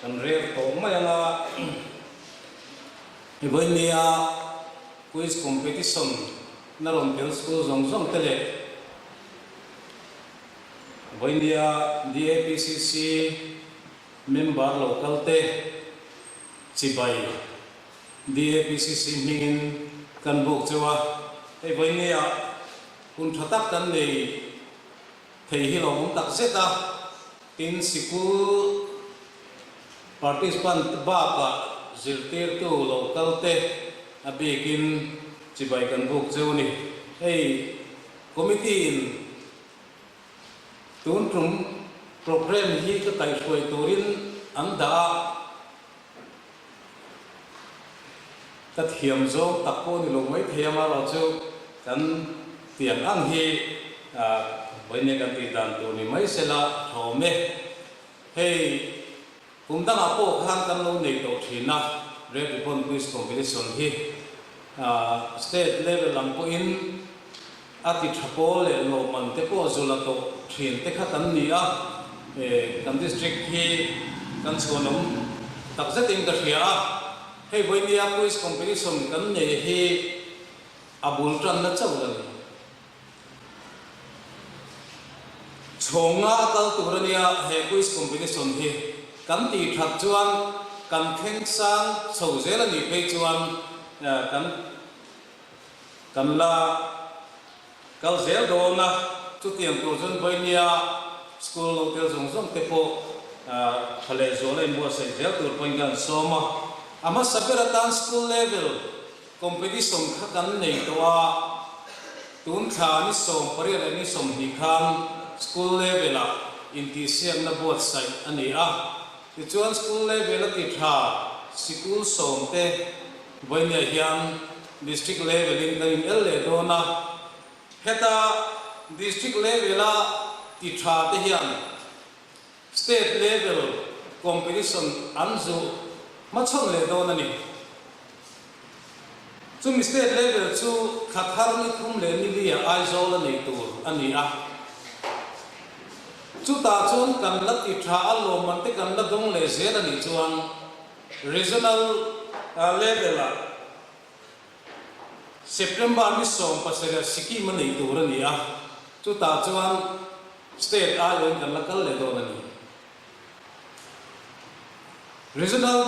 Kan rel tawh mai ang a, Vawinia Quiz Competition na rawn tel school zawng zawng te leh Vawinia DAPCC member lo kal te chibai DAPCC hmingin kan buk cheu a, hei Vawinia hun tha tak kan nei thei hi lo awm tak zet a. Tin, sikul participant bakah zirtirtu lo kal te a bikin chibai kan buk cheu a ni. Hei committee in tun tum programme hi ka kaihhruai turin an dah a, ka thiam zawng tak pawh ni lo mai thei amaherawh chu kan tiang ang hi vawiin kan tih dan tur ni mai sela thawm e. Hei kum dangah pawh khan kan lo nei tawh thin a, Red Ribbon Quiz Competition hi state level lam pawhin a ti tha pawl leh lawmman te pawh zu la tawh thin te kha kan ni a, kan district hi kan chhuanawm tak zetin ka hria a, hei vawinia quiz competition kan nei hi a bul tanna chauh la ni. Chhawnga a kal tur a nia he quiz competition hi kan tih that chuan kan thleng sang chho zel a nih phei chuan kan Kan la kal zel dawn a, chutiang tur chuan Vawinia school lo tel zawng zawng te pawh tha leh zuala inbuatsaih zel tur pawhin kan sawm a. A hmasa ber atan school level competition kha kan nei tawh a, tun thla ni 18 leh ni 20 khan school level ah intihsiakna buatsaih a ni a. Tichuan school level a ti tha sikul sawm te Vawinia hian District level in kan in el leh dawn a, heta District level a ti tha te hian State level competition an zu hmachhawn leh dawn a ni. Chumi State level chu thla thar ni thum leh ni li ah Aizawl a nei tur a ni a. Chutah chuan kan la ti tha a lawmman te kan la dawng leh zel a nih chuan Regional level ah September ni 17 ah Sikkim a nei tur a ni a, chutah chuan State aiawhin kan la kal leh dawn a ni. Regional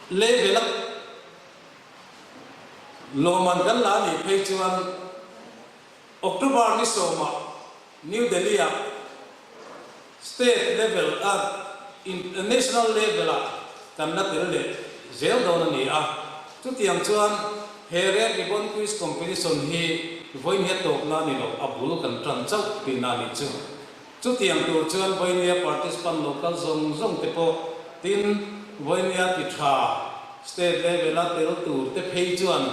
level a lawmman kan la nih phei chuan October ni 10 ah New Delhi ah State level a National level ah kan la tel leh zel dawn a ni a, chutiang chuan he Red Ribbon Quiz Competition hi vawinia tawpna a ni lo, a bul kan tan chauh tihna a nih chu. Chutiang tur chuan vawinia participant lo kal zawng zawng te pawh tin vawinia ti tha State level a tel tur te phei chuan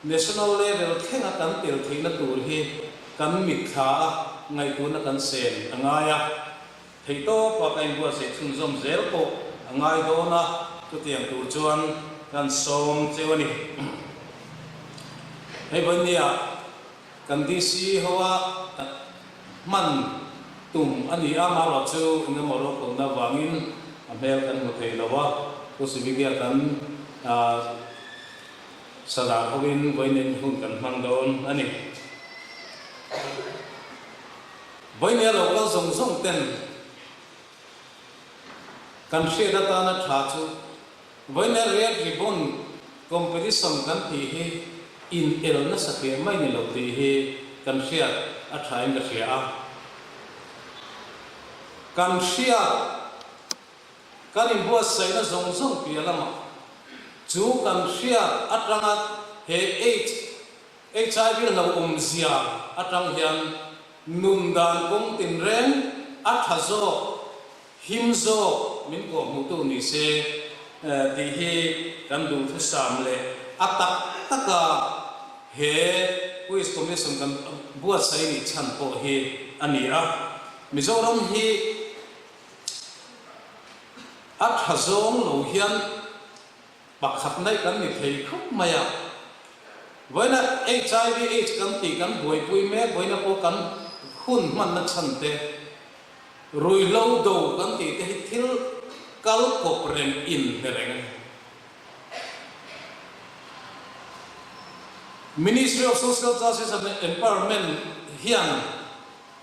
National level thlenga kan tel theihna tur hi kan mitthla a ngaihtuahna kan sen a ngai a, theihtawpa ka inbuatsaih chhunzawm zel pawh a ngai dawn a, chutiang tur chuan kan sawm cheu a ni. Hei vawinia kan DC hoa hman tum a ni a, amaherawh chu engemaw rokhawlna avangin a hmel kan hmu thei lo a, Pu Sibigia kan Sadar hovin vawiin hun kan hmang dawn a ni. Vawinia lo kal zawng zawng ten kan hriat atana tha chu vawinia Red Ribbon Competition kan tih hi in el nasa teh mai ni lo tih hi kan hriat a tha in ka hria a. Kan hriat. Kan inbuatsaihna zawng zawng piah lamah chu kan hriat atanga he aids, HIV hlauhawmzia atang hian nun dan kawng tinreng a tha zawk, him zawk min kawhhmuhtu ni se tih hi kan duhthusam leh a tak taka he Quiz Commission kan buatsaih nih chhan pawh hi a ni a. Mizoram hi A tha zawng lo hian pakhat naih kan ni thei khawp mai a. Vawiina HIV aids kan tih kan buaipui mek, vawiina pawh kan hun hmanna chhan te, ruihhlo do kan tih te hi thil. kal kawp reng inhne reng a ni. Ministry of Social Justice and Empowerment hian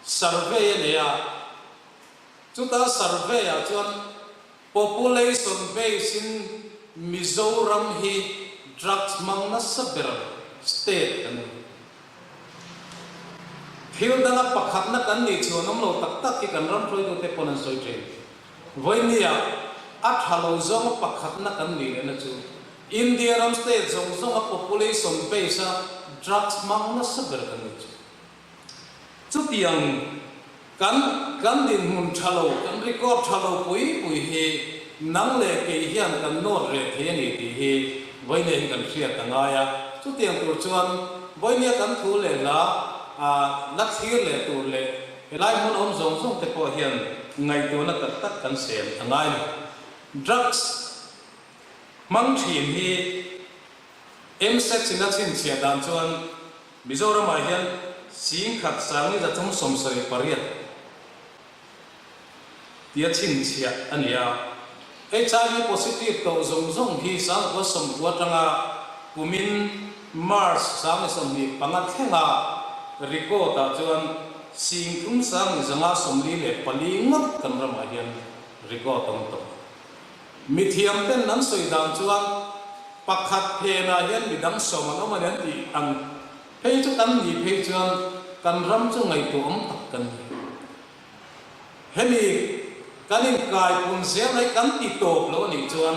survey a nei a, chuta survey ah chuan population base in Mizoram hi drugs hmang nasa ber state kan ni. Thil danga pakhatna kan nih chhuan awm lo tak tak hi kan ram hruaitute pawn an sawi thin. Vawinia a tha lo zawnga pakhatna kan nih lehna chu India ram state zawng zawnga population base a drugs hmang nasa ber kan nih chu. Chutiang kan kan dinhmun tha lo, kan record tha lo pui pui hi nang leh kei hian kan nawt reh thei a ni tih hi vawinia hi kan hriat a ngai a. Chutiang tur chuan vawinia kan thu leh hla la thlir leh tur leh Helai hmun awm zawng zawng te pawh hian ngaihtuahna tak tak kan sem a ngai lo. Drugs hmang thin hi MSEC in a chhinchhiah dan chuan Mizoramah hian 10,000 378 tia chhinchhiah a ni a. HIV positive tawh zawng zawng hi 1990 atanga kumin March 25 thlenga record ah chuan 3554 ngawt kan ramah hian record awm tawh. Mithiam ten an sawi dan chuan pakhat phenah hian midang sawm an awm a ni an tih ang phei chu kan nih phei chuan kan ram chu ngaihtuah awm tak kan ni. Hemi kan inkai pun zel mai kan ti tawp lo a nih chuan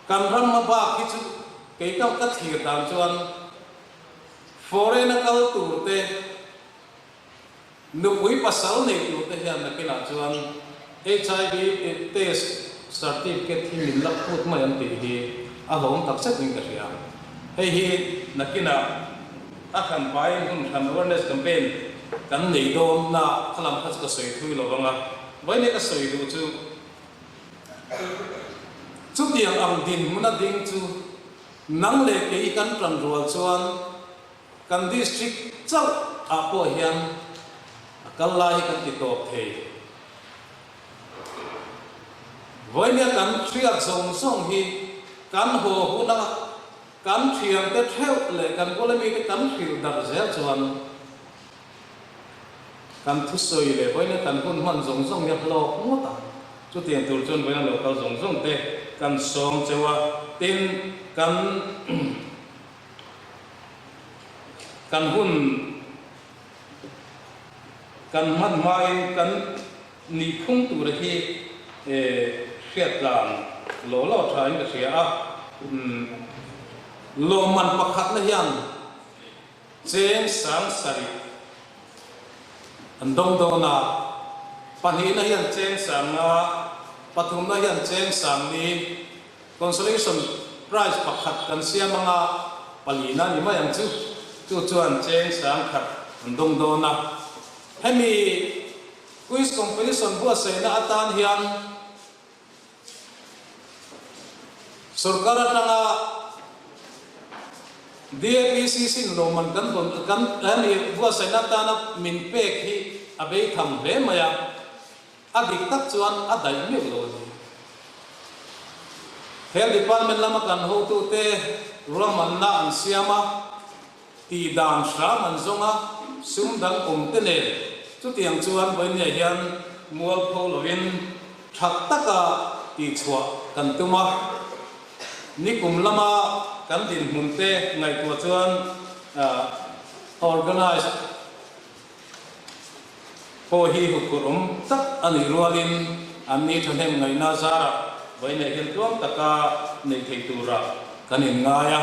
kan ram hmabak hi chu kei ka ka thlir dan chuan foreign a kal tur te nupui pasal nei tur te hian nakinah chuan HIV test certificate hi min la phut mai ang tih hi a hlawm tak zet in ka hria. Hei hi nakinah A hran pain hun hran awareness campaign kan nei dawn na kha lam kha chu ka sawi thui lo vang a, vawiin ka sawi duh chu chutiang ang dinhmun a ding chu nang leh kei kan tan rual chuan kan district chauh ah pawh hian a kal lai hi kan ti tawp thei. Vawiin kan hriat zawng zawng hi kan haw huna Kan thiante theuh leh kan bula mite kan hrilh darh zel chuan kan thusawi leh vawiina kan hun hman zawng zawng hi a hlawk ngawt ang. Chutiang tur chuan vawiina lo kal zawng zawng te kan sawm cheu a, tin kan kan hun kan hman hmain kan nihphung tura hi hriat tlan law law thain ka hria a. Lawmman pakhatna hian cheng 7000 an dawng dawn a, pahnihna hian cheng 5,000, pathumna hian cheng 4,000, consolation prize pakhat kan siam anga palina ni mai ang chu, chu chuan cheng 1,000 an dawng dawn a. Hemi quiz competition buatsaihna atan hian Sorkar atanga DAPCC in lawmman kan dawn kan hemi buatsaihna atana min pek hi a bei tham hle mai a, a dik tak chuan a daih meuh lo a ni. Health Department lama kan hotute ruahmanna an siam a. Tih dan hram an zawng a, sum dang awm te nen chutiang chuan vawinia hian mualpho lovin tha taka tihchhuah kan tum a. Nikum lama kan dinhmun te ngaihtuah chuan organise pawh hi huphurh awm tak a nih rualin an ni thahnem ngaihna zarah vawinia hian tluang taka neih thei turah kan inngai a.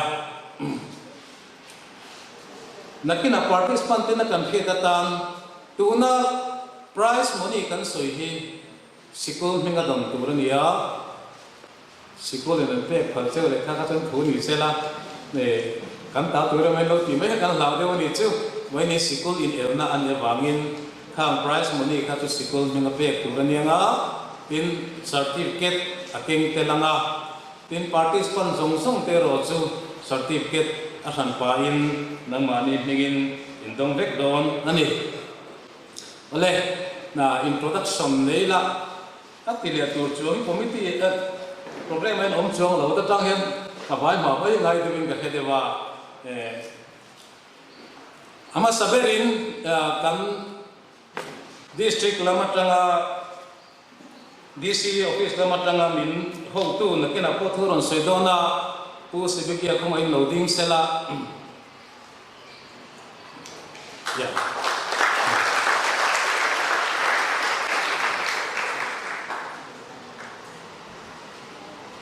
Nakinah participant ten a kan hriat atan tuna prize money kan sawi hi sikul hming a dawng tur a ni a, sikul in an pek phal cheu leh kha kha chuan thu ni sela kan ta tur emaw in lo tih mai kha kan hlau deuh a ni chu. Vawiin sikul in elna a nih avangin khang prize money kha chu sikul hming a pek tur a ni anga, tin certificate a keng tel anga. Tin, participant zawng zawng te erawh chu certificate a hran pahin nangmahni hmingin in dawng vek dawn a ni. Awle, na introduction nei la. A ti leh tur chuang committee program a inawm chuang lo ta tang hian ka vai hma mai ngai deuhin ka hre deuh a. A hmasa berin kan district lam atanga DC office lam atanga min hotu nakinah pawh thu rawn sawi dawn a, Pu Sibikia khawngaihin lo ding sela. Yeah.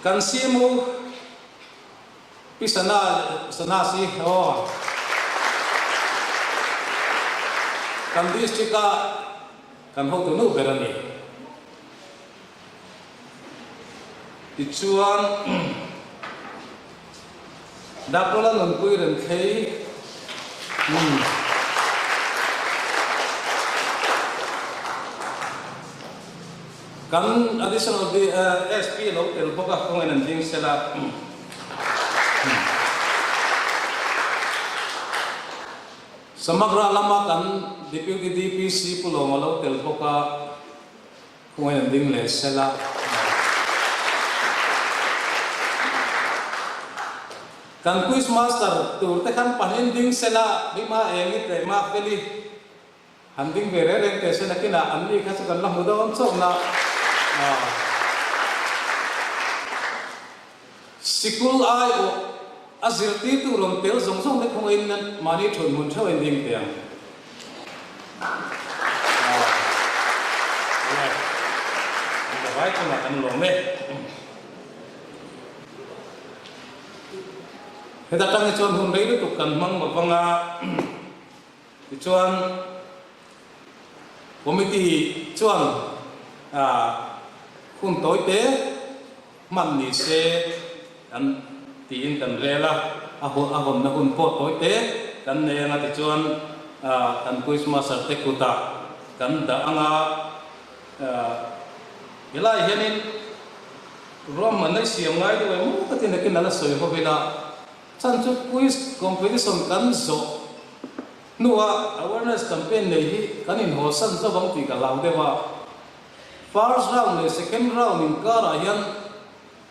Kan CMO Pi Sana Sana si aw. Kan district a kan hotu nu ber a ni. Tichuan, Daktawla nunpui reng thlei hmun kan Additional SP lo tel bawk a, kawngin an ding sela. Samagra lama kan Deputy DPC Pu Lawma lo tel bawk a. Khawngaih an ding leh sel a. Kan quiz master tur te khan pahin ding sel a, Bima eng i tleh mak vel i han ding ve reng reng teh se nakinah an ni kha chu kan la hmu dawn chauh na. Sikul ai awh a zirtirtu rawn tel zawng zawng te khawngaihin nan mahni thun hmun theuh a inding teh ang. An vai chungah kan lawm e. Heta tang hi chuan hun rei lutuk kan hmang lo vang a, tichuan committee chuan hun tawi te Hman ni se kan tiin kan rel a, a a hawnna hun pawh tawi te kan nei anga tichuan kan quiz master te kutah kan dah anga helai hianin ruahmanna i siam ngai deuh em maw ka ti nakin a la sawi ho ila chan chu quiz competition kan zawh hnuah awareness campaign nei hi kan inhawsan zo ang tih ka hlau deuh a. First round leh second round inkarah hian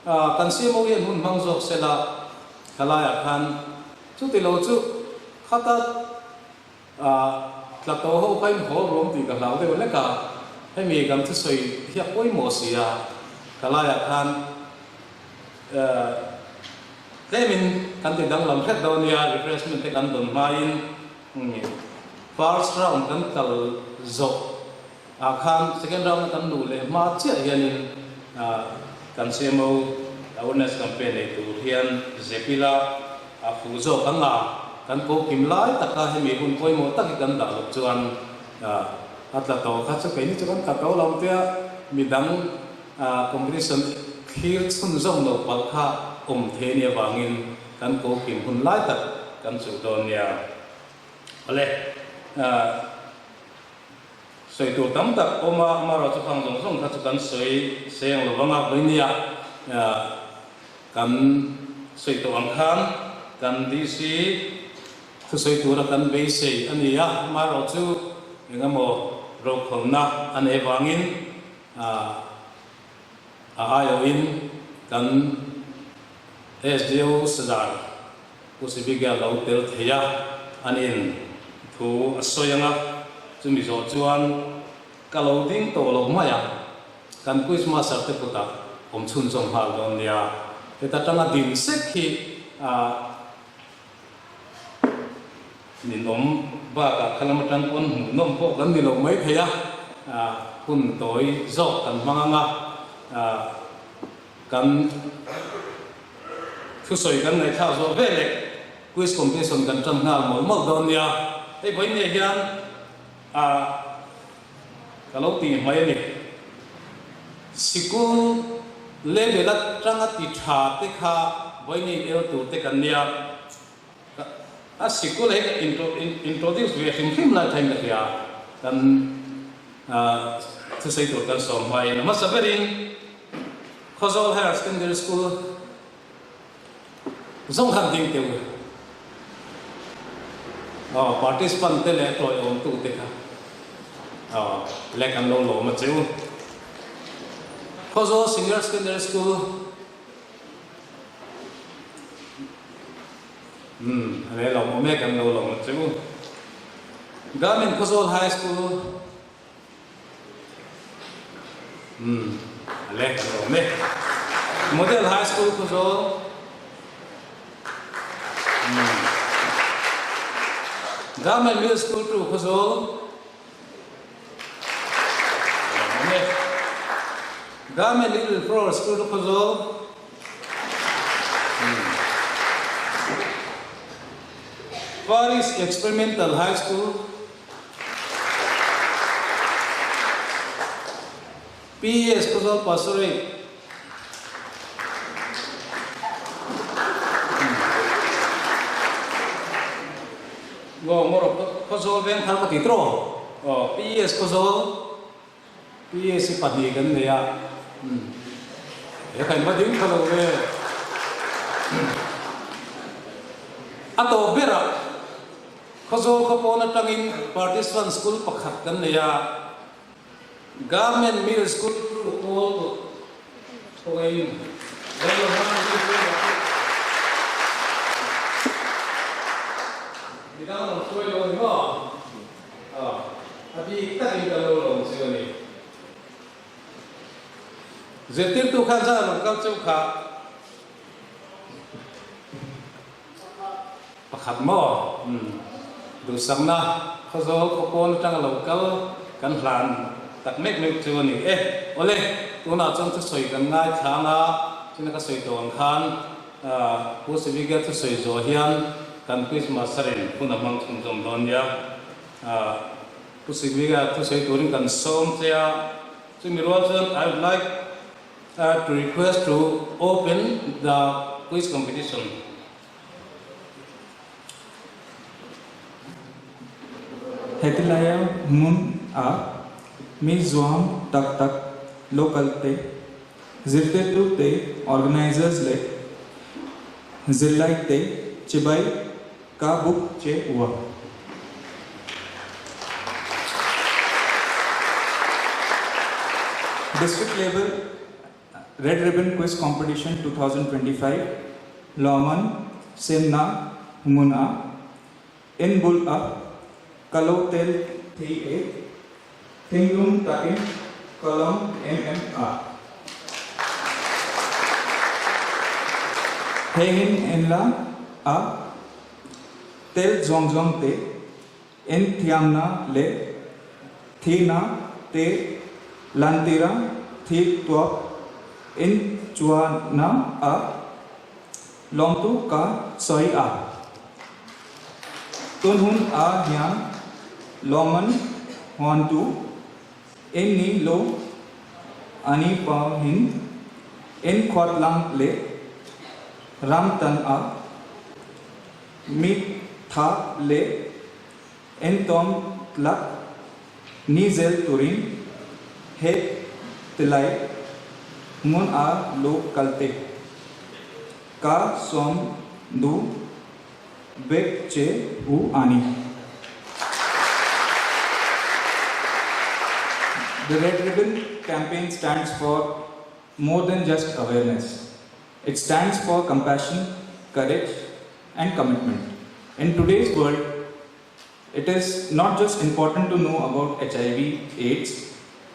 kan CMO hian hun hmang zawk se la thalaiah khan chuti lo chu khata tla tawh ho kha in haw ruam tih ka hlau deuh hlek a, hemi kan thusawi hi a pawimawh si a, thalaiah khan tlemin kan ti danglam hret dawn nia refreshment te kan dawn hmain first round kan kal zawh. Ah khan second round a kan luh leh hma chiah hianin kan CMO awareness campaign nei tur hian Zepila a fuh zawk ang a, kan ko kim lai taka hemi hun pawimawh tak hi kan dah loh chuan a tla tawh kha chu keini chu kan tla tawh lo ang tia midang competition thlir chhunzawm lo palh kha awm thei a nih avangin kan ko kim hun lai tak kan chuh dawn nia. Awle. Sawi tur tam tak awm a, amaherawh chu khang zawng zawng kha chu kan sawi seng lo vang a, vawinia kan sawi tawh ang khan kan DC thusawi tura kan beisei a ni a, amaherawh chu eng emaw rokhawlna a nei vangin a aiawhin kan SDO Sadar Pu Sibiga lo tel thei a, an in thu a sawi ang a, chumi zawh chuan ka lo ding tawh lo mai a, kan quiz master te kutah awm chhunzawm nghal dawn nia, heta tanga din sek hi a ninawm bakah khalam atang pawn hmuhnawm pawh kan ni lo mai thei a, hun tawi zawk kan hmang ang a. Kan thusawi kan ngaihthlak zawh ve leh quiz competition kan tan nghal mawlh mawlh dawn nia. Hei vawiin hian ah ka lo ti mai a ni. Sikul level atanga ti tha te kha vawiin el tur te kan nia. A sikul hi ka introduce ve hrim hrim lai thain ka hria. Kan thusawi tur kan sawm hmain a hmasa berin Khawzawl Higher Secondary School zawng khan ding teuh aw participant te leh tawiawmtu te kha aw lek an lo lawm a cheu. Khawzawl Senior Secondary School Umm a leh lawm awm e kan lo lawm che u. Government Khawzawl High School Umm a leh kan lawm e. Model High School Khawzawl Umm Government Middle School 2 Khawzawl Government Little Flower School Khawzawl Paris Experimental High School PS Khawzawl Pastorate Ngaw ngaw rawh Khawzawl veng thar ka ti tawh aw PS Khawzawl PS hi pahnih kan nei a he kha in va ding kha lo ve a tawp berah Khawzawl khawpawn atangin participant school pakhat kan nei a. Government Middle School chu kawl tawh thawngin Lallo hmang zui chu a ti. Midang rawn hruai lo a ni maw? Aw, a bik takin kan lo lawm chu a ni. Zirtirtu khan zan rawn kal cheu kha Pakhat maw? Umm. Duhsakna Khawzawl khawpawn atanga lo kal kan hlan tak mek mek chu a ni e. Awle, tunah chuan thusawi kan ngaithlang a, china ka sawi tawh ang khan Pu Siviga thusawi zawh hian kan Quiz Master-in hun a hmang chhunzawm dawn nia. Pu Siviga thusawi turin kan sawm che a, chumi rual chuan I would like to request to open the quiz competition. Hetilaia hmun a mi zuam tak tak local te, zirtirtu te, organisers leh zirlai te chibai ka buk che u a. District level Red Ribbon Quiz Competition 2025 Lawman Semna hmun a in bul a ka lo tel thei e, thinglung takin ka lawm em em a. Hengin en la a tel zawng zawng te en thiamna leh thihna te lantira thih tuak in chuanna a lawmtu ka sawi a. Tun hun ah hian lawmman huantu en ni lo ani pahin en khuatlang leh ram tan a Mi tha leh entawn tlak ni zel turin he tilai hmun a lo kal te. Ka sawm duh vek che u a ni. The Red Ribbon Campaign stands for more than just awareness. It stands for compassion, courage and commitment. In today's world, it is not just important to know about HIV, AIDS,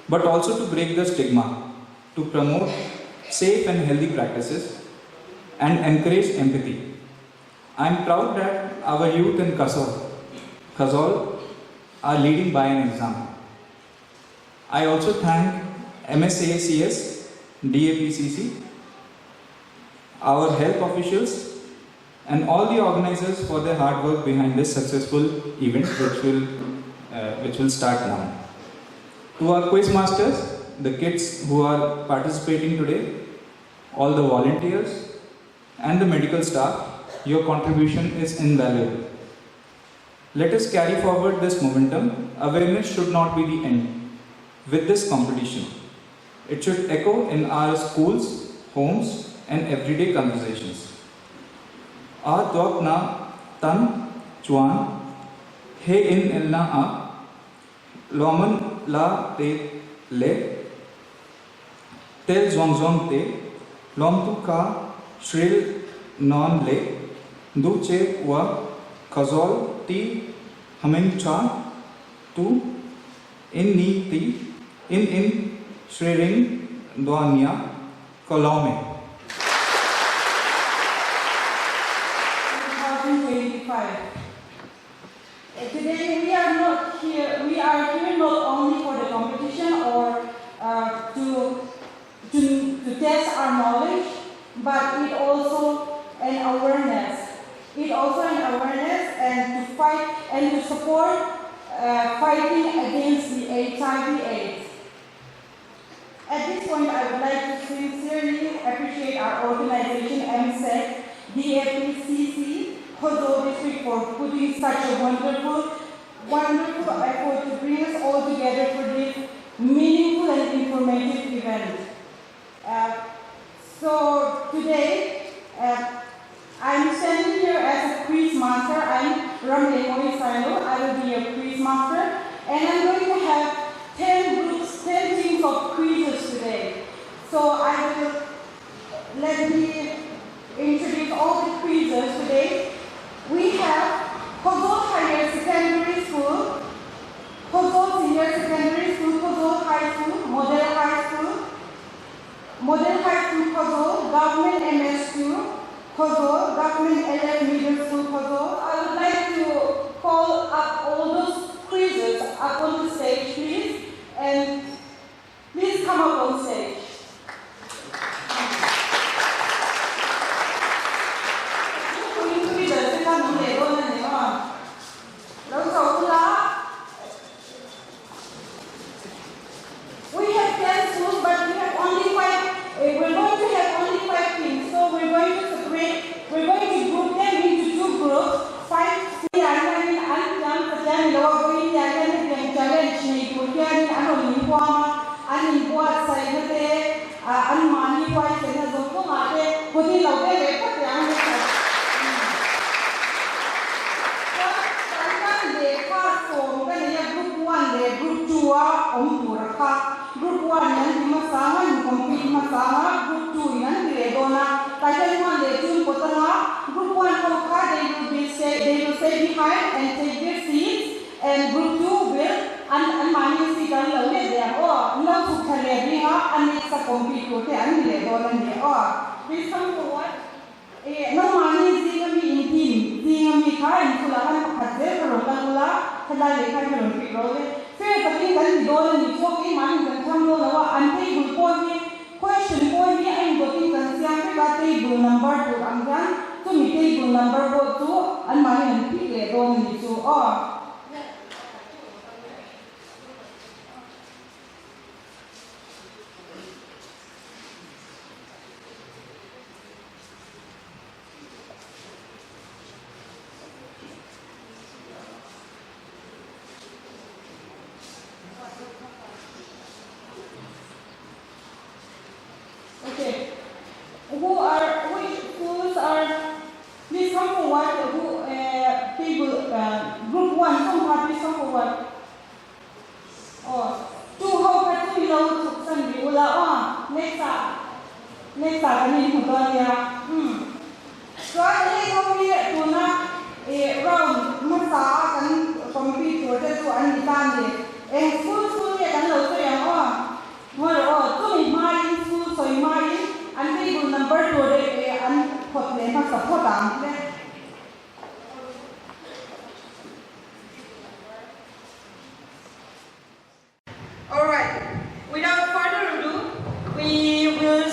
but also to break the stigma, to promote safe and healthy practices, and encourage empathy. I am proud that our youth in Kasol, Khawzawl are leading by an example. I also thank MSACS, DAPCC, our health officials, and all the organizers for their hard work behind this successful event, which will, uh, which will start now. To our quiz masters, the kids who are participating today, all the volunteers, and the medical staff, your contribution is invaluable. Let us carry forward this momentum. Awareness should not be the end with this competition. It should echo in our schools, homes, and everyday conversations. A tuak na tan chuan he in elna a lawman la te le. Tel zawng zawng te lawmtu ka hril nawn leh duh che ua ka zawl ti hameng tha tu in ni ti in in hriring dawn nia ka lawm e. 2025. Today we are not here, we are here not only for the competition or to, to, to test our knowledge, but it also an awareness. It also an awareness and to fight and to support fighting against the HIV AIDS. At this point, I would like to sincerely appreciate our organization, MSEC, DAPCC, Khawzawl District for putting such a wonderful, wonderful effort to bring us all together for this meaningful and informative event. So today, I'm standing here as a quiz master. I'm Ramle Sailo. I will be a quiz master. And I'm going to have 10 groups, 10 teams of quizzes today. So I will, let me introduce all the quizzes today. We have Khawzawl Higher Secondary School, Khawzawl Senior Secondary School, Khawzawl High School, Model High School, Model High School Khawzawl, Government MS2, Khawzawl, Government LF Middle School Khawzawl. I would like to call up all those quizzes up on the stage, please. And please come up on stage. We have 10 schools, but we have only 5, we're going to have only 5 teams. So we're going to separate, we're going to group them into 2 groups. 5 Group 1 leh Group 2 a awm tur a kha. Group 1 in an ti hmasa anga, in compete hmasa anga, Group 2 in an ti leh dawn a. Title 1 leh 2 in pawt anga, Group 1 ho kha they will be stay, they will stay behind and take their seats and Group 2 will an an mahni seat an lo let leh ang aw. An lo chhuk thla leh ring a, a next a compete tur te an ni leh dawn a ni aw. Please come forward. Eh, nangmahni zinga mi in team zinga mi kha in bulah khan pakhat zel ka rawn kal ula, khalai leh khan ka rawn pick ro le. Fair takin kan ti dawn a ni chu, keimahni kan tham dawn lo a, an table pawh hi question pawh hi a indawtin kan siam vek a, table number tur ang hian chumi table number pawh chu anmahni an pick leh dawn a ni chu aw. Okay, who are, which schools are, please come forward, who, table, group 1, some have please come forward. Aw, tu ho kha chu i lo chhuk san rih ula aw, next ah, next ah kan inhmu dawn nia. Umm. Chuan hei ho hi tuna ih round hmasa a kan compete tur te chu an ni ta a ni. Eng school school nge kan lo sawi ang aw? Ngawi rawh aw, chumi hmain school sawi hmain an table number tur leh an phawt leh hmasa phawt ang le. Alright, without further ado, we will,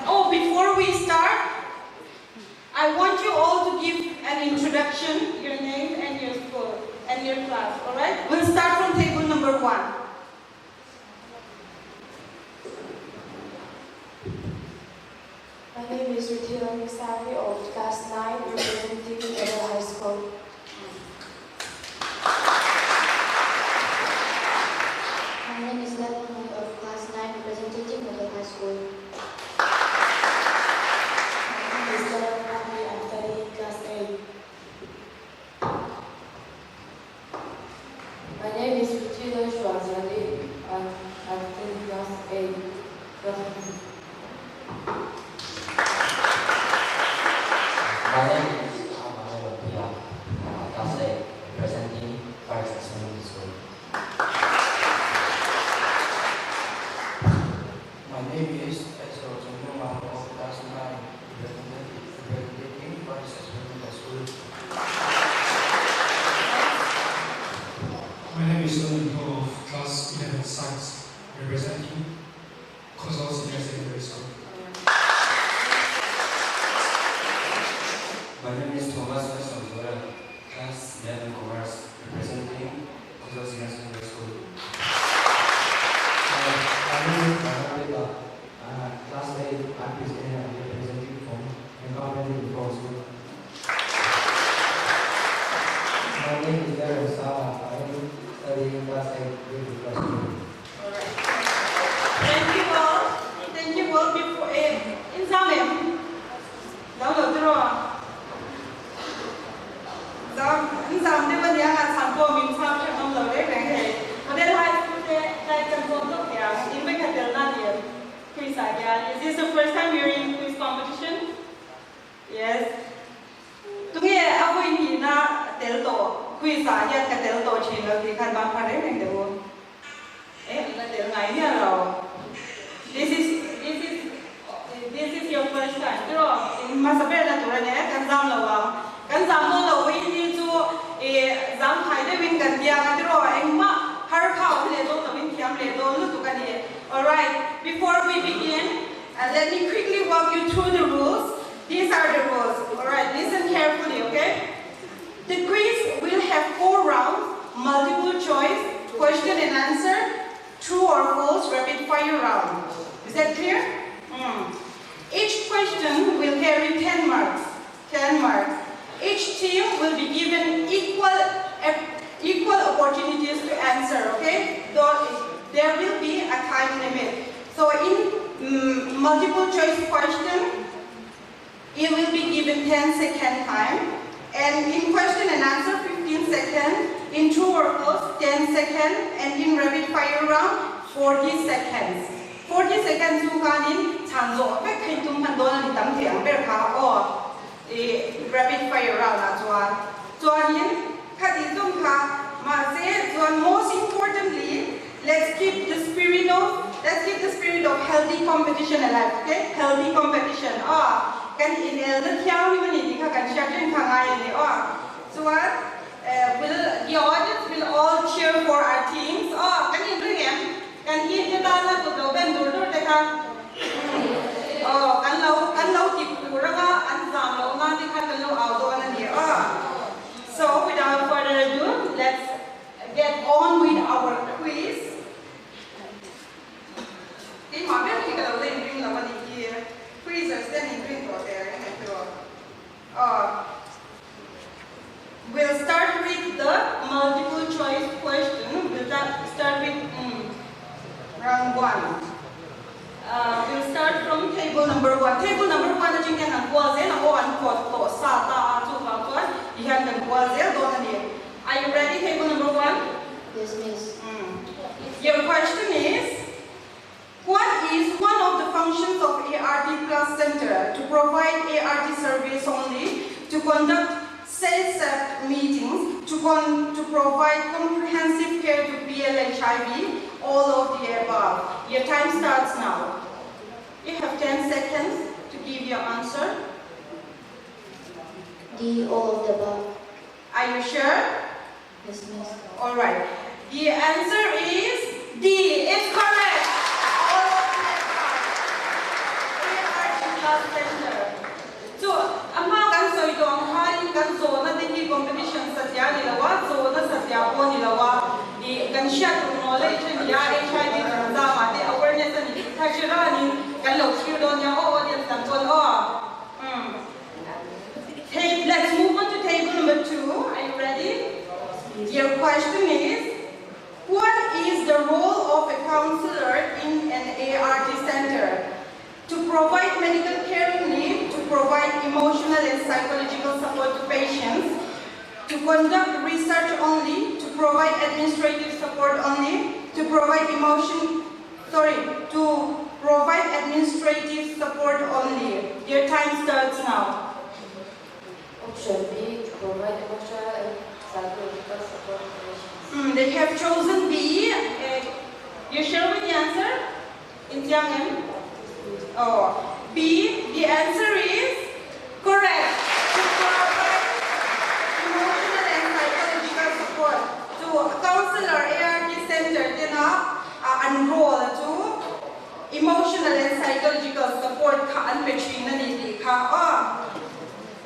oh, before we start, I want you all to give an introduction, your name and your school and your class, alright? We'll start from table number 1. My name is Ruthila Misari of class 9, representing Model High School. My name is Lemon of class 9, representing Model High School. My name is Lemon I'm studying class 8. My name is Ruthila Shwazali. I'm in class 8. tiraw? Zam an zam deuh a nia nga chhan pawh min chhang hrep ngam lo reng reng hei. Model High School te tlai kan zawn lawk teh ang in vawikhat telna a ni em? Quiz ah hian is this the first time you're in quiz competition? Yes. Tunge a vawi hnihna tel tawh quiz ah hian ka tel tawh thin lo tih khan bang phar reng reng teh u. Eh an la tel ngai miah lo. This is this is this is your first time tiraw in hmasa ber na tur a nia kan zam lo ang. Kan zam dawn lo vawi ni chu ih zam thai deuhin kan biak a tiraw engmah har kha awm leh dawn lovin thiam leh dawn lutuk a ni. Alright before we begin let me quickly walk you through the rules. These are the rules. Alright listen carefully okay. The quiz will have four rounds, multiple choice, question and answer, true or false, rapid fire round. Is that clear? Mm. Each question will carry 10 marks. 10 marks. Each team will be given equal equal opportunities to answer, okay? Though there will be a time limit. So in mm, multiple choice question, it will be given 10 second time. And in question and answer, 15 seconds. In true or false, 10 seconds. And in rapid fire round, 40 seconds. 40 seconds chu khanin chhan zawh vek kha in tum hman dawn a ni tam thei ang ber kha aw i rapid fire round ah chuan chuanin khati tum kha mahse chuan most importantly let's keep the spirit of let's keep the spirit of healthy competition alive okay healthy competition aw kan inelna thianghlim a ni tih kha kan hriat reng kha ngai a ni aw chuan will the audience will all cheer for our teams aw kan inring em Kan team te tana kut lo ben dur dur te kha aw kan lo kan lo ti phur anga an zam loh nan te khan kan lo au dawn a ni aw. So without further ado let's get on with our quiz. Keimah ber hi ka lo la inring lo a nih hi. Quizzers te an inring tawh teh reng em tiraw? Aw. We'll start with the multiple choice question. We'll start with um, round one. We'll start from table number one. Table number one atang hian han kual zel ang aw, an kawt tawh sa ta a, chuvang chuan ti hian kan kual zel dawn a ni. Are you ready table number one? Yes miss. Your question is, What is one of the functions of ART Plus Center? To provide ART service only, to conduct SASEP meetings, to, con to provide comprehensive care to PLHIV, all of the above. Your time starts now. You have 10 seconds to give your answer. D, all of the above. Are you sure? Yes, miss. All right. The answer is D. It's correct. All of the above. ART Plus Center. Chu a hma kan sawi tawh ang khanin kan zawhna te hi competition satliah a ni lo a, zawhna satliah pawh a ni lo a, ih kan hriat tur knowledge a ni a, HIV chungchangah te awareness a ni tih kha hre ranin kan lo thlir dawn nia aw audience lam chuan aw. Umm. Hey, let's move on to table number 2. Are you ready? Your question is, what is the role of a counselor in an ART center? To provide medical care only, to provide emotional and psychological support to patients, to conduct research only, to provide administrative support only, to provide emotion, sorry, to provide administrative support only. Your time starts now. Option B, to provide emotional and psychological support to patients. They have chosen B. You sure with the answer? In chiang em? Oh, B, the answer is correct. To provide emotional and psychological support to counselor ART center tena an role chu emotional and psychological support kha an pe thin a ni tih kha aw.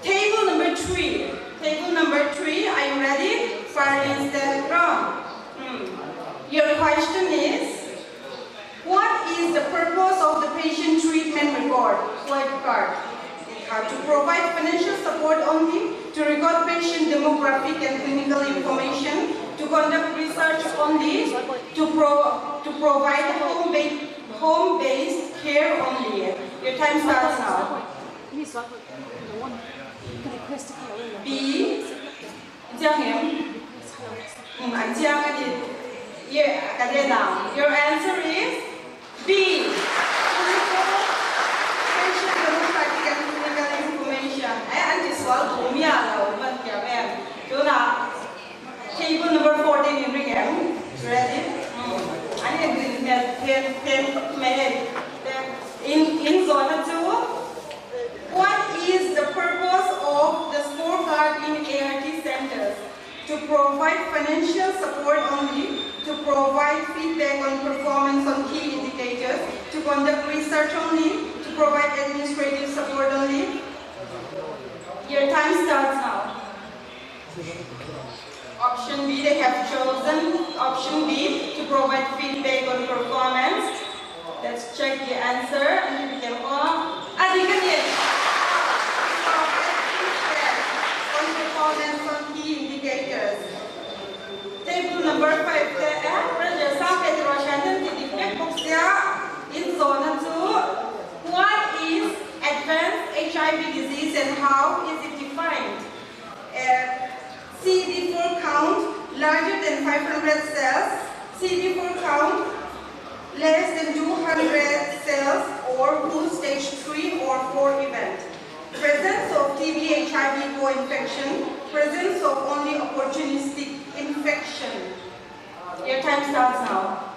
Table number 3. Table number 3, are you ready? Far is the ground. Your question is, what is the purpose of the patient treatment record, white card? To provide financial support only, to record patient demographic and clinical information, to conduct research only, to, pro to provide home-based home care only. Your time starts now. B Chiang em? An chiang a ni. Ka den ang. Your answer is B. Clinical patient demographic and clinical information. Eh, an ti sual duh miah lo man thiam em? Tunah table number 14 in ring em? Ready? An in rin hmel phen phen khawp mai hei. In in zawhna chu What is the purpose of the scorecard in ART centers? To provide financial support only, to provide feedback on performance on key indicators, to conduct research only, to provide administrative support only. Your time starts now. Option B, they have chosen option B to provide feedback on performance. Let's check the answer. And we can all. On performance on key indicators. Table number 5 te eh Raja Sang Petro Shannon ti dik vek bawk sia in zawhna chu What is advanced HIV disease and how is it defined? Eh CD4 count larger than 500 cells, CD4 count less than 200 cells or full stage 3 or 4 event. Presence of TB HIV co-infection, presence of only opportunistic infection. Your time starts now.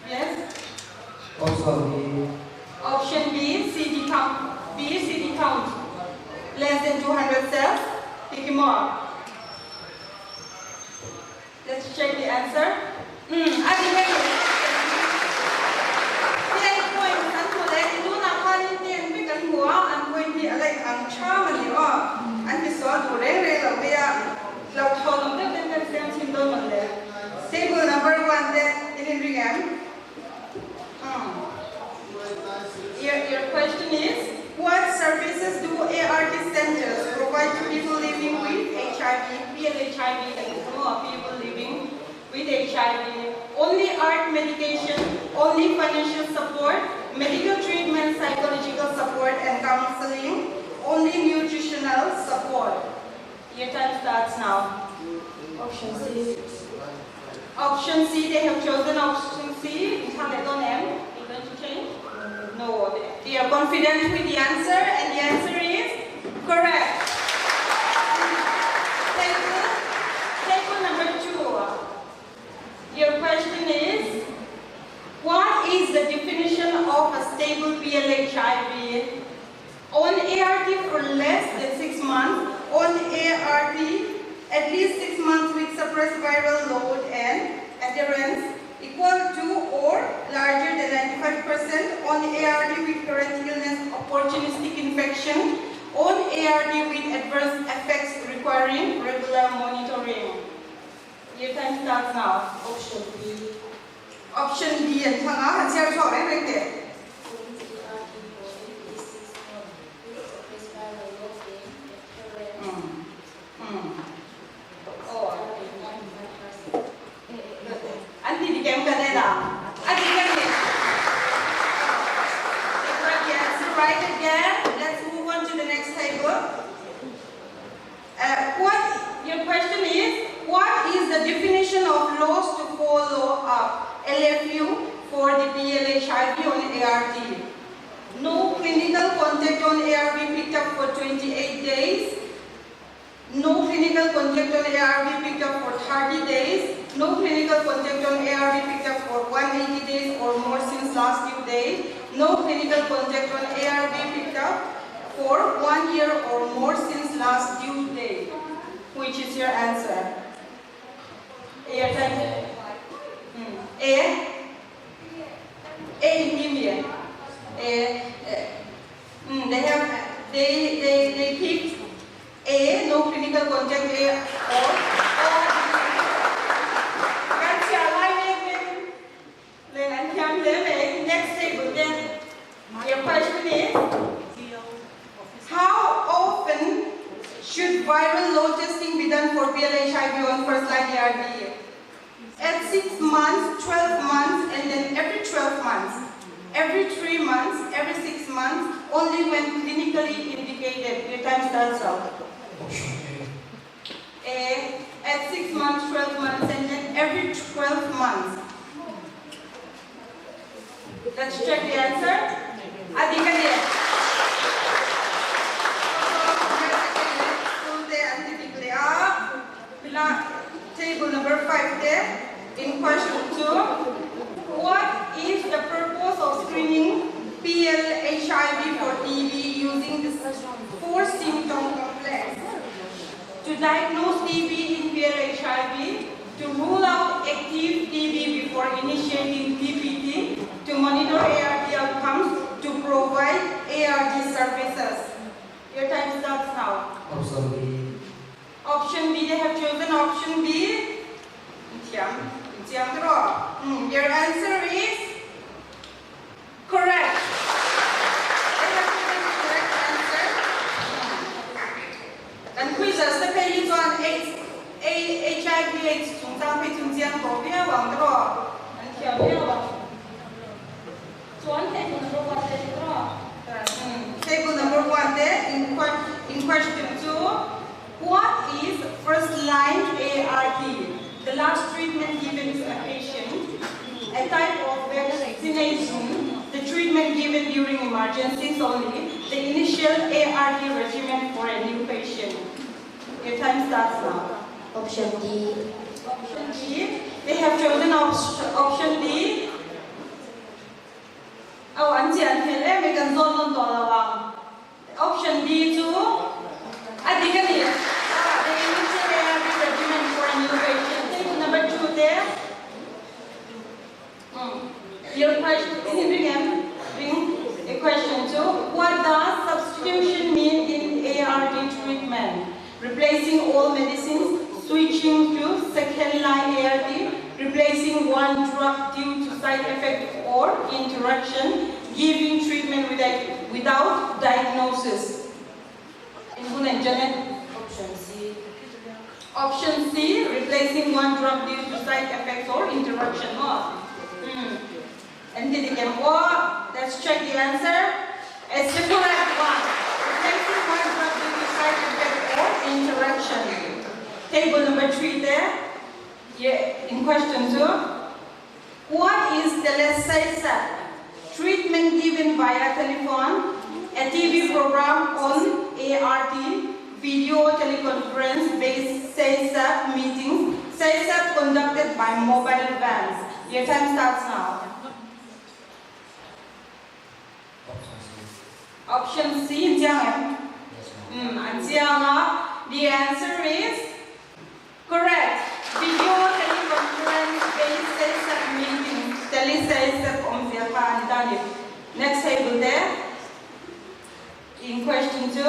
Yes? Option B. Option B, CD count. B, CD count. Less than 200 cells. Pick him up. Let's check the answer. I think ten point an hmu leh i tunah khanin ten vek an hmu a, an point hi a la inang ṭham a ni aw. An ti sual duh reng reng lo mai a, hlauhthawn awm deuh ten kan siam chhin dawn mawn le. Table number one te in inring em? Your, your question is, what services do ART centers provide to people living with HIV, PLHIV and some people living with HIV? Only ART medication, only financial support, medical treatment, psychological support and counseling, only nutritional support. Your time starts now. Option C. Option C, they have chosen option C. You going to change? No, they are confident with the answer, and the answer is correct. Table, table number 2. Your question is, what is the definition of a stable PLHIV? On ART for less than 6 months, on ART at least 6 months with suppressed viral load and adherence equal to or larger than 95%, on ART with current illness opportunistic infection, on ART with adverse effects requiring regular monitoring. Your time starts now. Option B. Option B an thlang a, han chhiar chhuak reng reng teh. On ART for at least 6 months with suppressed viral load and adherence Oh. greater than 95%. An ti dik em ka nen a? A dik a ni. They got the answer right again. Let's move on to the next table. What Your question is, what is the definition of loss to follow up, LFU, for the PLHIVs on ART? No clinical contact on ARV picked up for 28 days. No clinical contact on ARV picked up for 30 days. No clinical contact on ARV picked up for 180 days or more since last due date. No clinical contact on ARV picked up for 1 year or more since last due date. Which is your answer? A or 10? A? A in India. A, they have, they picked A, no clinical contact A or kan chhiar lai mek len an thiam hle mai. Next table then. Your question is, How often should viral load testing be done for PLHIV on first line ARV? At 6 months, 12 months, and then every 12 months. Every 3 months, every 6 months, only when clinically indicated. Your time starts now. Option A. A, at 6 months, 12 months, and then every 12 months. Let's check the answer. Adikane. Table number 5 there. In question 2, what is the purpose of screening PLHIVs for TB using this 4-symptom complex? To diagnose TB in PLHIVs, to rule out active TB before initiating DPT, to monitor ART outcomes, to provide ART services. Your time starts now. Option B. Option B, they have chosen option B. Your answer is correct. They have chosen the correct answer. And quizzes, the page on HIV AIDS, Table number 1 there, in question 2, what is first line ART? The last treatment given to a patient, a type of vaccination, the treatment given during emergencies only, the initial ART regimen for a new patient. Your time starts now. Option D. Option D. They have chosen option D. Oh, option D too. I think the initial ART regimen for a new patient. Table number 2 there. Your question, question 2. What does substitution mean in ART treatment? Replacing all medicines, switching to second line ART, replacing one drug due to side effect or interaction, giving treatment without diagnosis. Option C. Option C, replacing one drug due to side effects or interaction. And did it get more? Let's check the answer. It's the correct one. Replacing one drug due to side effect or interaction. Table number 3 there. Yeah, in question 2. What is the SASAP? Treatment given via telephone, a TV program on ART, video teleconference based SASAP meetings, SASAP conducted by mobile vans. Your time starts now. Option C. Option C, Yes, the answer is correct. Video teleconference based SASAP meetings. Next table there. In question 2,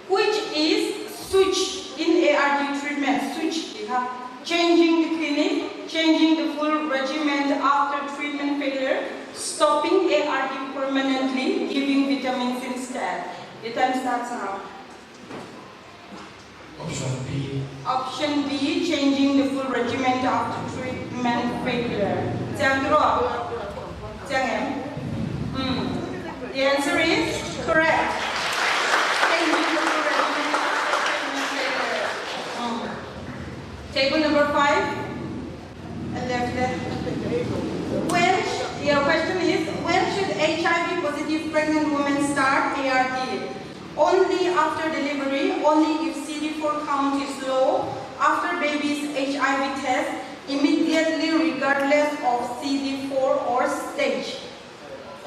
which is switch in ART treatment? Switch, changing the clinic, changing the full regimen after treatment failure, stopping ART permanently, giving vitamins instead. The time starts now. Option B. Option B, changing the full regimen after treatment failure. The answer is correct. Changing the full regimen after treatment failure. Table number 5. And left there. Your question is, when should HIV positive pregnant women start ART? Only after delivery, only if CD4 count is low, after baby's HIV test, immediately regardless of CD4 or stage.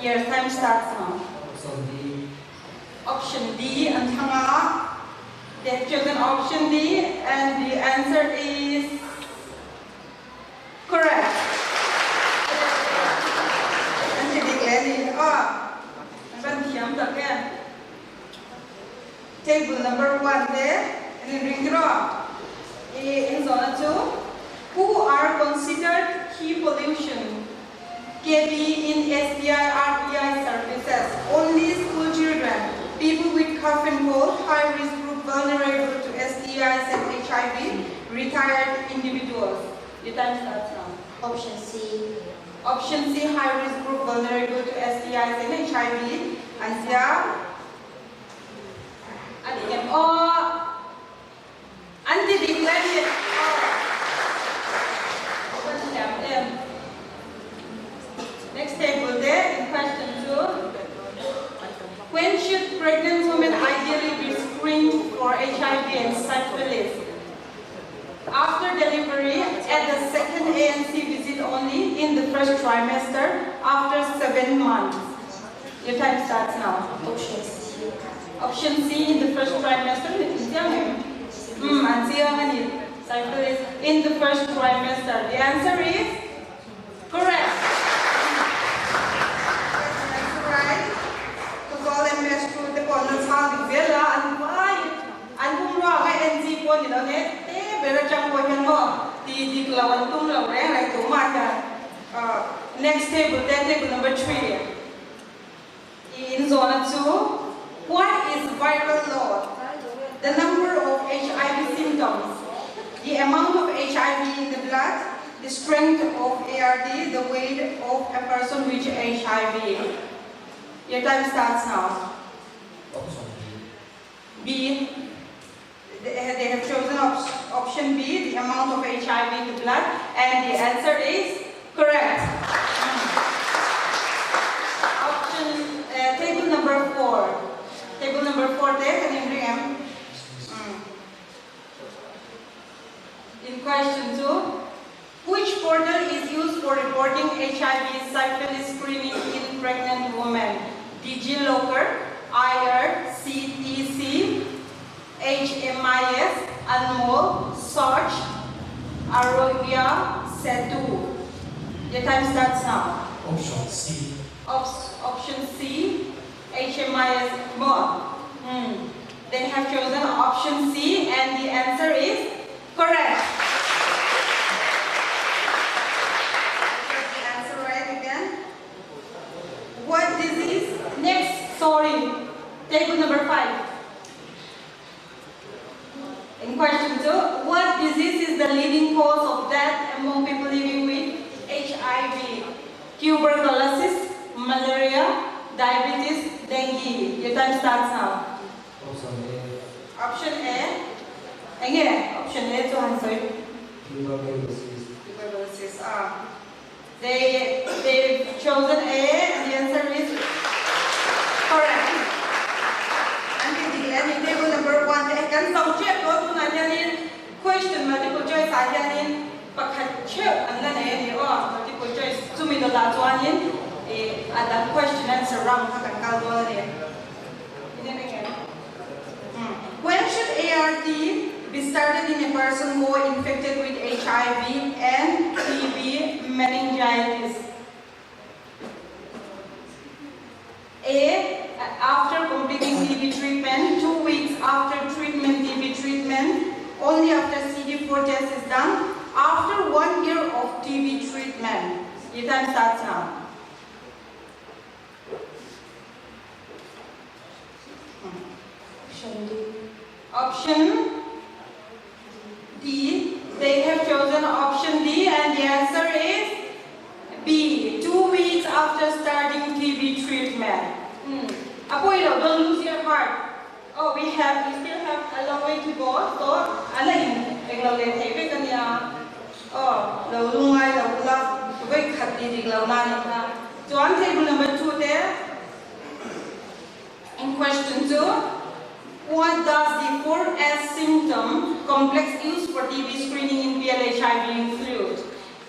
Your time starts now. Option D. Option D, and Tanga. They have chosen option D, and the answer is correct. Table number 1 there, and then ring draw. In zone 2, who are considered key pollution? KB in SBI, RBI services, only school children, people with cough and cold, high risk group vulnerable to STIs and HIV, retired individuals. Your time starts now. Option C. Option C, high risk group vulnerable to STIs and HIV. An tia. A dik em aw? An ti dik le ni aw. Ka thiam em. Next table te in question chu When should pregnant women ideally be screened for HIV and syphilis? After delivery, at the second ANC visit only, in the first trimester, after 7 months. Your time starts now. Option C. Option C, in the first trimester. Umm, an chiang a ni. Syphilis in the first trimester. The answer is correct. Right. Tuzol MS tu te pawh an la chhang dik zel a, an vai an pumrua ang a en chi pawh ni lo ne te ber atang pawh hian maw ti dik lo an tum lo reng reng tumah hian next table te table number 3 i in zawhna chu what is viral load the number of HIV symptoms the amount of HIV in the blood the strength of ARD the weight of a person with HIV your time starts now. Option B. B. They have chosen option B, the amount of HIV in the blood, and the answer is correct. Option, table number 4. Table number 4 there, can you bring em? In question 2, which portal is used for reporting HIV syphilis screening in pregnant women? DigiLocker, IRCTC, HMIS, Anmol, Search, Arogya, Setu. Your time starts now. Option C. Option C, HMIS, more. They have chosen option C and the answer is correct. The answer right again. What disease? Next, sorry. Table number 5. In question 2, what disease is the leading cause of death among people living with HIV? Tuberculosis, malaria, diabetes, dengue. Your time starts now. Option A. Option A. Again, option A to answer. Tuberculosis. Tuberculosis. They've chosen A and the answer is correct. And the end table number 1, they can subject go to Nigerian question multiple choice Nigerian pakhat cheu an la nei ani aw multiple choice chumi dawtah chuanin ih a dang question answer round kha kan kal dawn ani. When should ART be started in a person who infected with HIV and TB meningitis? A, after completing TB treatment, 2 weeks after treatment, TB treatment, only after CD4 test is done, after 1 year of TB treatment. Your time starts now. Option D. Option D. They have chosen option D and the answer is B. 2 weeks after starting TB treatment. A pawi lo, don't lose your heart. Oh, we still have a long way to go. So, a la in eng lo leh thei vek a nia. Oh, lo lungai lo ula, vawi khat ti dik lo na ni kha. Chuan table number 2 te in question 2, what does the 4S symptom complex used for TB screening in PLHIV include?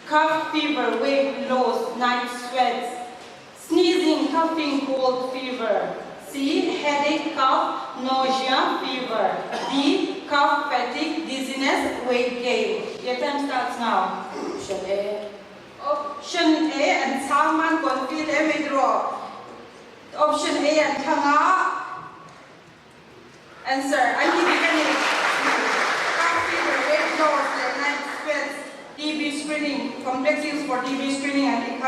Cough, fever, weight loss, night sweats, sneezing, coughing, cold, fever. C, headache, cough, nausea, fever. D, cough, fatigue, dizziness, weight gain. Your time starts now. Option A. Option A and Salman Confit Emidro. Option A and Thanga. Answer. I think you can cough, fever, weight loss, and night sweats, TB screening, complex use for TB screening, I think.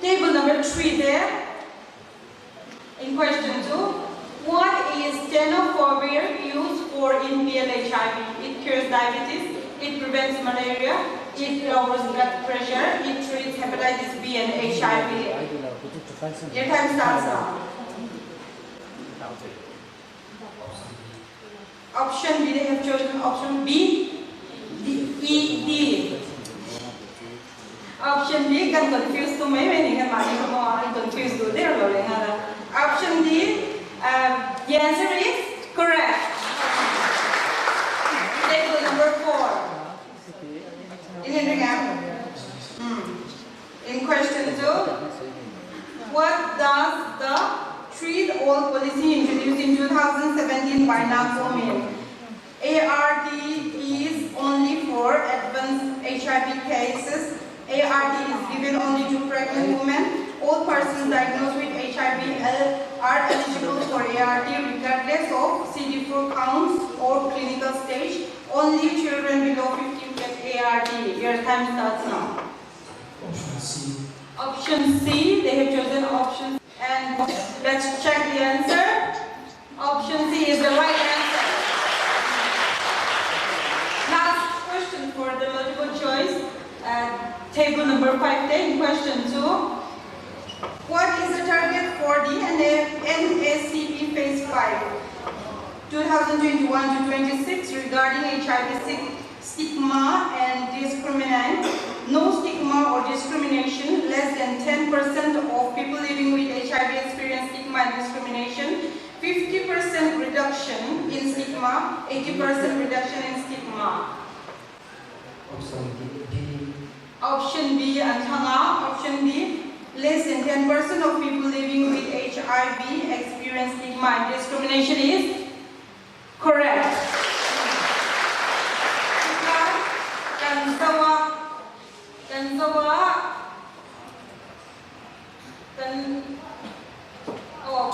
Table number 3 there. In question 2, what is tenofovir used for in PLHIV? It cures diabetes, it prevents malaria, It lowers blood pressure. It treats hepatitis B and HIV. Your time starts now. Option B, they have chosen option B, D, E, D. Option B, kan confuse to may may nga mani ko mo ang confuse do there lo le nga. Option D, the answer is correct. Table number 4. In In question 2, what does the Treat All policy introduced in 2017 by NACO mean? ART is only for advanced HIV cases. ART is given only to pregnant women. All persons diagnosed with HIV are eligible for ART regardless of CD4 counts or clinical stage. Only children below 15 get ART. Your time starts now. Option C. Option C, they have chosen option. And let's check the answer. Option C is the right answer. Last question for the multiple choice. Table number 5, 10, question 2. What is the target for the NACP Phase 5, 2021 to 26 regarding HIV stigma and discriminant? No stigma or discrimination. Less than 10% of people living with HIV experience stigma and discrimination. 50% reduction in stigma, 80% reduction in stigma. Option D. Option B, Antanga. Option B, less than 10% of people living with HIV experience stigma and discrimination is correct.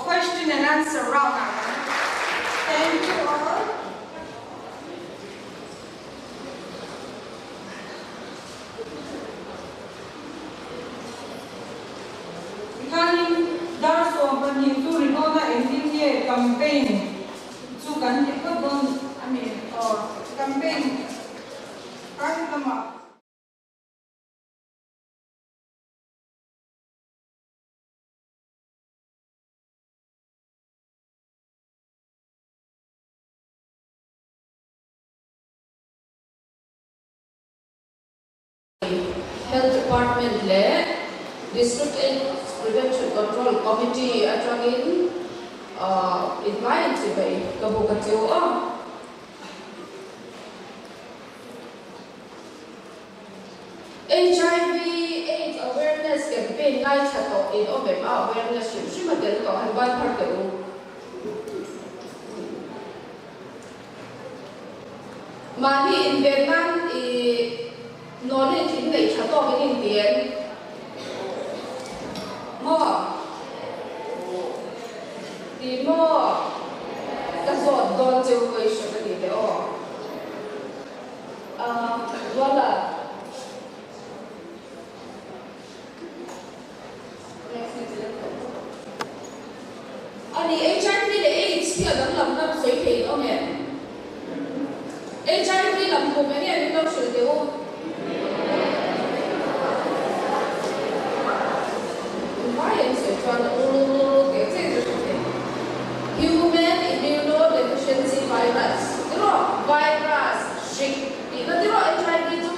Question and answer round. Thank you all. Campaign campaign Health Department le District AIDS Prevention Control Committee atangin invite chi bai ka bu ka cheu a HIV AIDS awareness campaign ngai thato in omem a awareness shim shima tel to han ban phar te u mani in Vietnam i knowledge in nei thato in tien mo ti mo ka zot don cheu question ani te o wala ani HIV le AIDS hi adang lam nam soi thei om em HIV lam ko me ni lo shul te o Human immunodeficiency virus. Virus shik. HIV chu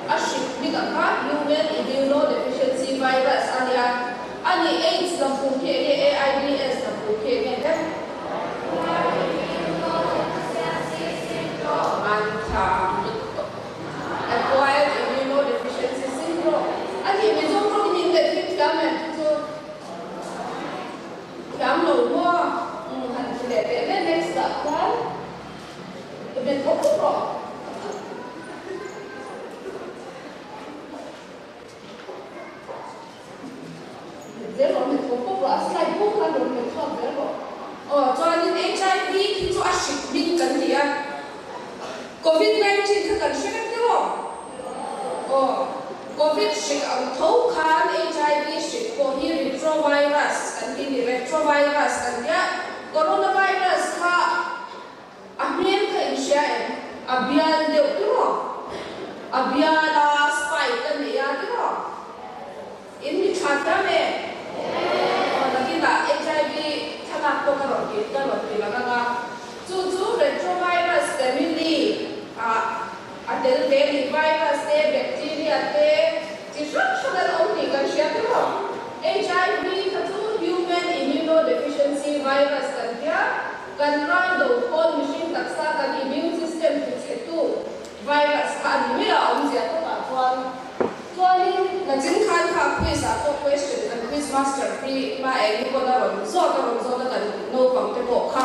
a shik mi ka kha human immunodeficiency virus ania ani AIDS lam pu ke ne AIDS lam pu ke ne te acquired immunodeficiency syndrome. Ani mi zo pro ni le thi thiam em chu thiam lo mo han thi le te le next up kan ben ko pro zero mi ko ko pro slide book la lo mi thot zero oh chuan in HIV khi chu a shik min kan tia COVID-19 kha kan hre te ro oh COVID shik ang tho khan HIV shik ko hi retrovirus kan ti ni retrovirus kan tia coronavirus kha a hmel kha in hria em a bial deuh tu ro A bial a, spike a nei a tiraw? In mi tha thiam e? Aw, nakinah HIV thlalak pawh ka rawn ti ka rawn ti lang ang a. Chu chu retrovirus family ah a tel ve ni. Virus te, bacteria te chi hrang hrang an awm tih kan hria tiraw? HIV kha chu human immunodeficiency virus kan tia, kan rai do khawn mihring taksa kan immune system ti chhetu Virus kha a ni mai a, awmzia tawkah chuan chuanin nachin khan kha quiz ah pawh question kan quiz master hi hma eng hi pawn a rawn zawt a rawn zawt a kan naupang te pawh kha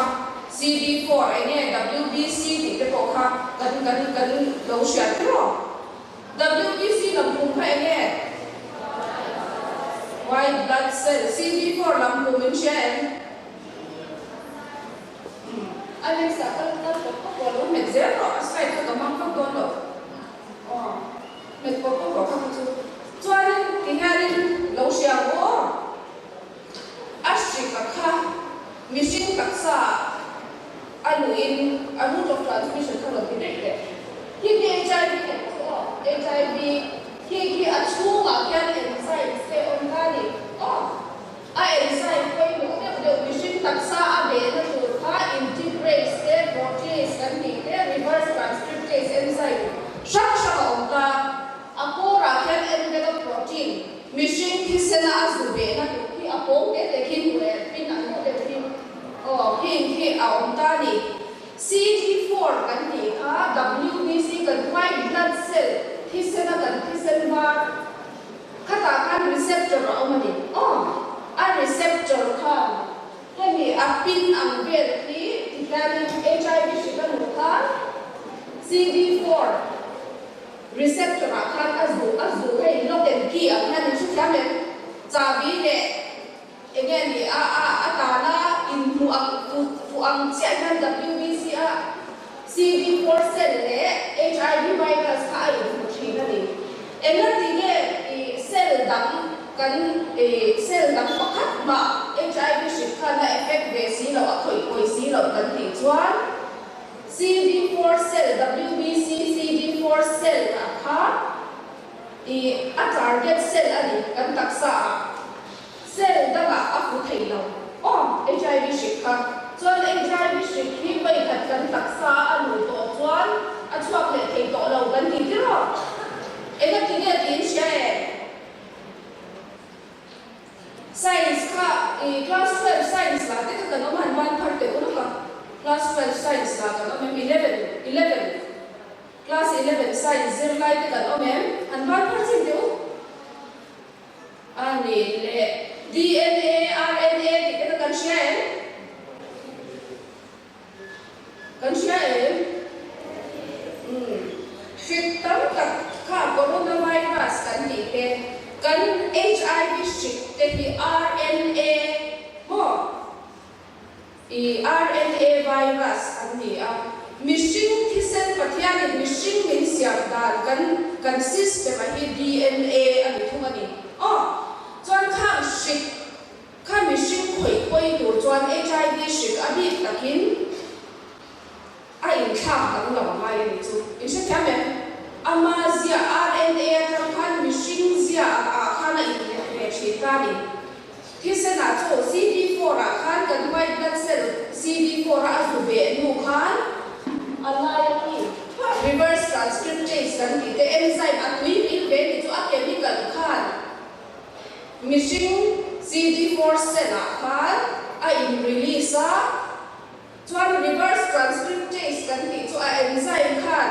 CD4 enge WBC tih te pawh kha kan kan kan lo hriat tiraw? WBC lam pum kha enge? White blood cell CD4 lam pum in hria em? Alexa kal kal pawp pawp rawh lo hmet zel rawh a slide kha ka hmang vak dawn lo aw hmet pawp pawp rawh kha kha chu chuanin ti hianin lo hria ang u aw a hrika kha mihring taksa a luhin a route of transmission kha rawn ti daih teh khi khi HIV leh chu aw HIV khi khi a chhungah khian enzymes te awm ta ni aw. A enzyme pawimawh deuh deuh mihring taksa a behna tur kha integrase te, protease kan tih te, reverse transcriptase enzyme hrang hrang a awm ta. A kawrah khian envelope protein, mihring thisena a zu behna tur khi a pawng te te khi hmu leh pin ang deuh deuh khi aw khing khi a awm ta a ni. CD4 kan tih kha WBC kan white blood cell thisena kan thisen var, Khatah khan receptor a awm a ni. Aw, a receptor khan hemi a pin ang vel khi ti hianin HIV hrik a luh khan CD4 receptor ah khan a zu a zu hei lock and key ang hian in hrethiam em? Chahbi leh enge ni a a a tana inhmuh ang fuh ang chiah hian WBC a CD4 cell leh HIV virus kha a inhmu thin a ni. Engati nge i cell dang kan i cell dang pakhat mah HIV hrik khan a effect ve si loh a khawih pawi si loh kan tih chuan CD4 cell WBC CD4 cell ah kha i a target cell a ni kan taksa ah. Cell dangah a fu thei lo. Aw, HIV hrik kha. Chuan HIV hrik hi vawikhat kan taksa a luh tawh chuan a chhuak leh thei tawh lo kan ti tiraw? Engati nge tiin hria e? Science kha i class 12 science lah te kha kan awm han ban phar teh uluk a. Class 12 science lah kan awm em? 11, 11. Class 11 science zirlai te kan awm em? Han ban phar chin teh u. A ni leh DNA, RNA tih te kha kan hria em? Kan hria em? Umm. Hrik tam tak kha coronavirus kan tih te, kan HIV hrik te hi RNA maw? I RNA virus an ni a, mihring thisen Pathianin mihring min siam dan kan kan system a hi DNA a ni thung a ni. Aw, chuan khang hrik kha mihring khawih pawi tur chuan HIV hrik a bik takin a inthlak danglam ngai a ni chu. In hrethiam em? Ama zia RNA atang khan mihring zia ah khan a inlet ve thin ta a ni. Thisenah chu CD4 ah khan kan white blood cell CD4 a a zu ve hnu khan a lai a khi reverse transcriptase kan tih te enzyme a tui bil ve ni chu a chemical khan mihring CD4 cell ah khan a in release a. Chuan reverse transcriptase kan tih chu a enzyme khan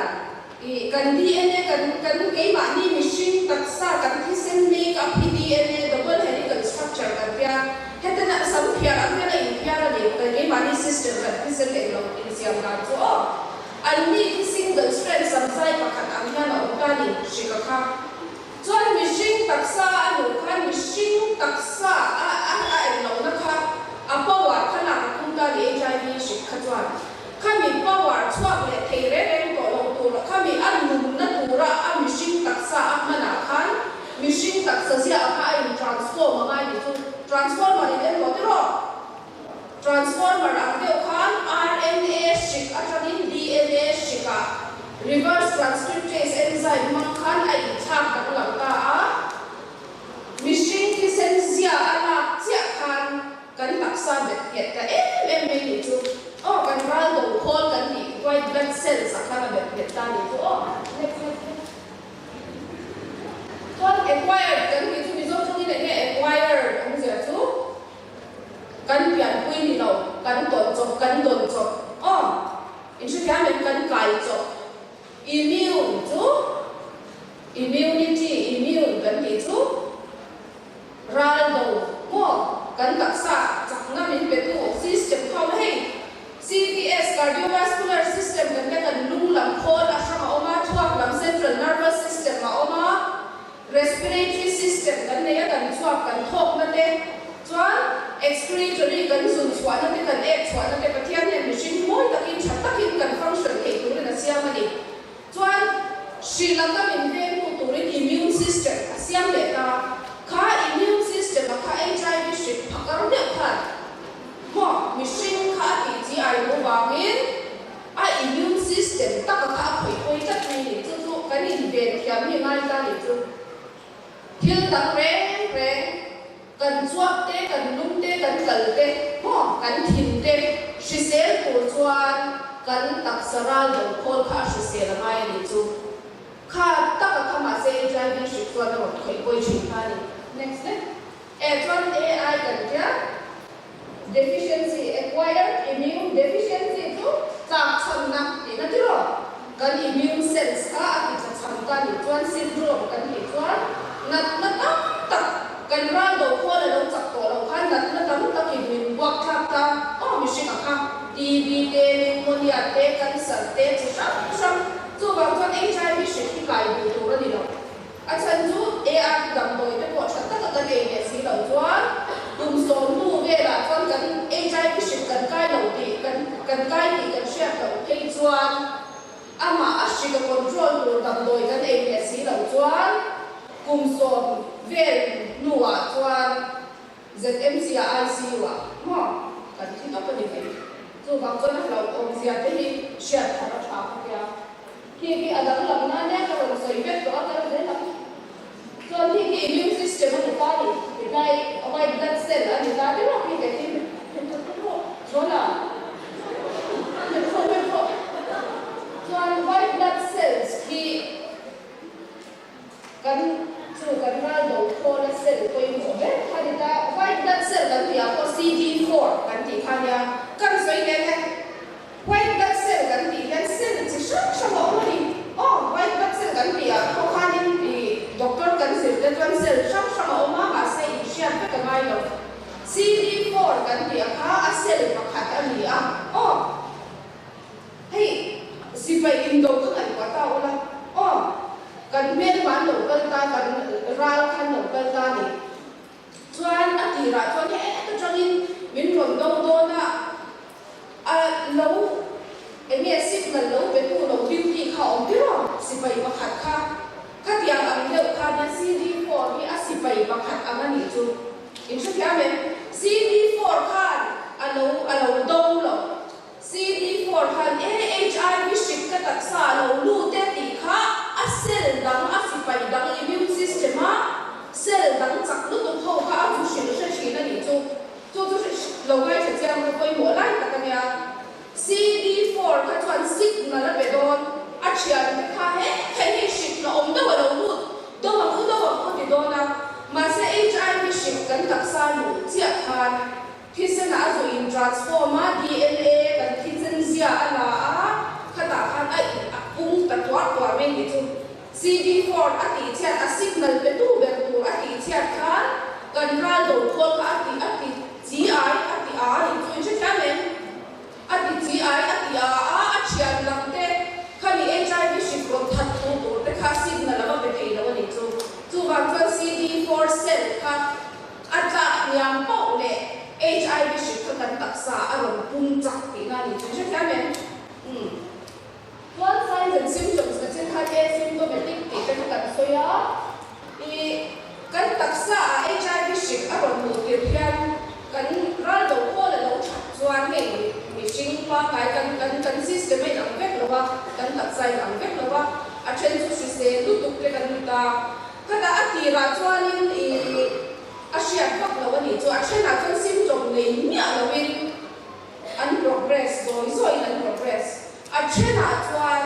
ih kan DNA kan kan keimahni mihring taksa kan thisen make up hi DNA double helical structure kan tia hetena sam phiar ang hian a inphiar a ni kan keimahni system kan thisen eng lo insiam dan chu aw an ni khi single strand samzai pakhat ang hian a awm ta ni hrika kha chuan mihring taksa a luh khan mihring taksa a a a eng lohna kha a power kha lak a tum ta ni HIV hrik kha chuan khami power chhuak leh thei reng reng tawh loh tur khami a nunna tura a mihring taksa a hmanah khan mihring taksa ziah kha a in transform a ngai ni chu transformer in en tawh tiraw transformer ang deuh khan RNA hrik atangin DNA hrikah reverse transcriptase enzyme. Enzyme hmang khan a inthlak danglam ta a. Mihring thisen zia a lak chiah khan kan taksa bet nghet ta em em mai nih chu aw, kan ral do khawl kan tih white blood cells ah khan a bet nghet ta nih chu aw. Next next next. Chuan acquired kan tih chu Mizo tawngin eng nge acquired awmzia chu kan pianpui ni lo, kan tawn chawp, kan dawn chawp aw, inhrethiam em kan kai chawp. Immune chu immunity, immune kan tih chu ral do maw kan taksa chakna min petu system kha awm a hei. CVS, cardiovascular system kan tia kan lung lam khawl a hrang a awm a, thluak lam central nervous system a awm a, respiratory system kan nei a kan chhuak kan thawkna te chuan excretory kan zun chhuahna te kan ek chhuahna te Pathian hian mihring mawi takin tha takin kan function theih turin a siam a ni. Chuan hri laka min veng tu turin immune system a siam leh ta. Kha immune system a kha HIV hrik phakar deuh khan maw mihring kha a tih chi ai lo vangin a immune system taka kha a khawih pawi tlat mai ni. Chu chu kan inven thiam hi ngai ta ni chu. Thil dang reng reng kan chuak te, kan lung te, kan kal te, maw kan thin te hrisel tur chuan kan taksa ral do khawl kha a hrisel a ngai a nih chu. Kha taka kha mahse HIV hrik chuan a rawn khawih pawi thin kha a ni. Next hle. E chuan AI kan tia deficiency, acquired immune deficiency chu tlak chhamna tihna tiraw? Kan immune cells kha a ti tla chham ta nih chuan syndrome kan tih chuan natna tam tak kan ral do khual a lo chak tawh loh khan natna tam takin min buak thlak ta aw mihring a kha TB te, pneumonia te, cancer te chi hrang hrang chuvang chuan HIV hrik hi kai duh tur a ni lo. A chhan chu ART damdawi te pawh tha taka kan ei leh si loh chuan kum 10 velah chuan kan HIV hrik kan kai lo tih kan kan kai tih kan hriat loh phei chuan amah a hrik a control tur damdawi kan ei leh si loh chuan kum 10 vel hnuah chuan ZMC ah ICU ah maw kan thi tawp a ni thei. Chuvang chuan a hlauhawmzia te hi hriat thar a tha ka tia. Khi khi a danglam nan nia ka rawn sawi vek tawh a kal zel ang. Chuan khi khi immune system a ni ta ni, hetlai white blood cell a ni ta te rawh khi kei khi chuan a chuan white blood cells khi Kan chu kan ral do khawl a cell pawimawh ber kha ni ta. White blood cell kan tih ah pawh CD4 kan tih kha nia. Kan sawi leh le. White blood cell kan tih hian cell chi hrang hrang a awm a ni. Aw, white blood cell kan tih ah pawh khanin ih doctor kan zir te chuan cell hrang hrang a awm a, mahse inhriat vek a ngai lo. CD4 kan tih ah kha a cell pakhat a ni a. Aw. Hei, sipai indo ka ngaihtuah ta ula, aw, kan hmel man lo kal ta, kan ral khan lo kal ta ni. Chuan a tirah chuan heta tangin min rawn do dawn a, a lo eng nge signal lo pe tu lo duty kha a awm tir aw, sipai pakhat kha. Khatiang ang deuh kha nia CD4 hi a sipai pakhat ang a nih chu. In hrethiam em? CD4 khan a lo a lo do lo. CD4 khan AHIV hrik ka taksa a lo lut e tih kha a cell dang a sipai dang immune system a cell dang chak lutuk ho kha a zu hrilh hre thin a nih chu. Chu chu lo ngaithla chiang rawh pawimawh lai tak a nia. CD4 kha chuan signal a pe dawn a thian te kha he hei hi hrik na awm deuh a lo lut deuh ang u deuh ang u ti dawn a mahse HIV hrik kan taksa luh chiah khan Thisen ah a zu in transform a, DNA kan thisen zia a la a, khatah khan a in a pung ta tuar tuar mai ni chu. CD4 a tih chhiat a signal pe tu ber tur a tih chhiat khan kan ral do khawl kha a ti a ti chi ai a ti a ni chu in hrethiam em? A ti chi ai a ti a a, a thian lam te khami HIV hrik rawn that tu tur te kha signal a va pe thei lo a ni chu. Chuvang chuan CD4 cell kha A tlak hniam poh leh HIV hrik kha kan taksa a rawn pung chak tihna a ni chu. Hrethiam em? Umm. Chuan signs and symptoms na chin khan asymptomatic tih te kha kan sawi a. I kan taksa ah HIV hrik a rawn hmuh tirh hian kan ral do khawl a lo that chuan hei mihring pangngai kan kan kan system a inang vek lo a, kan taksa a inang vek lo a. A then chu hrisel lutuk te kan ni ta. Khatah a tirah chuanin i a hriat vak lo a nih chu. A thenah chuan symptom nei miah loin an progress, zawi zawiin an progress. A thenah chuan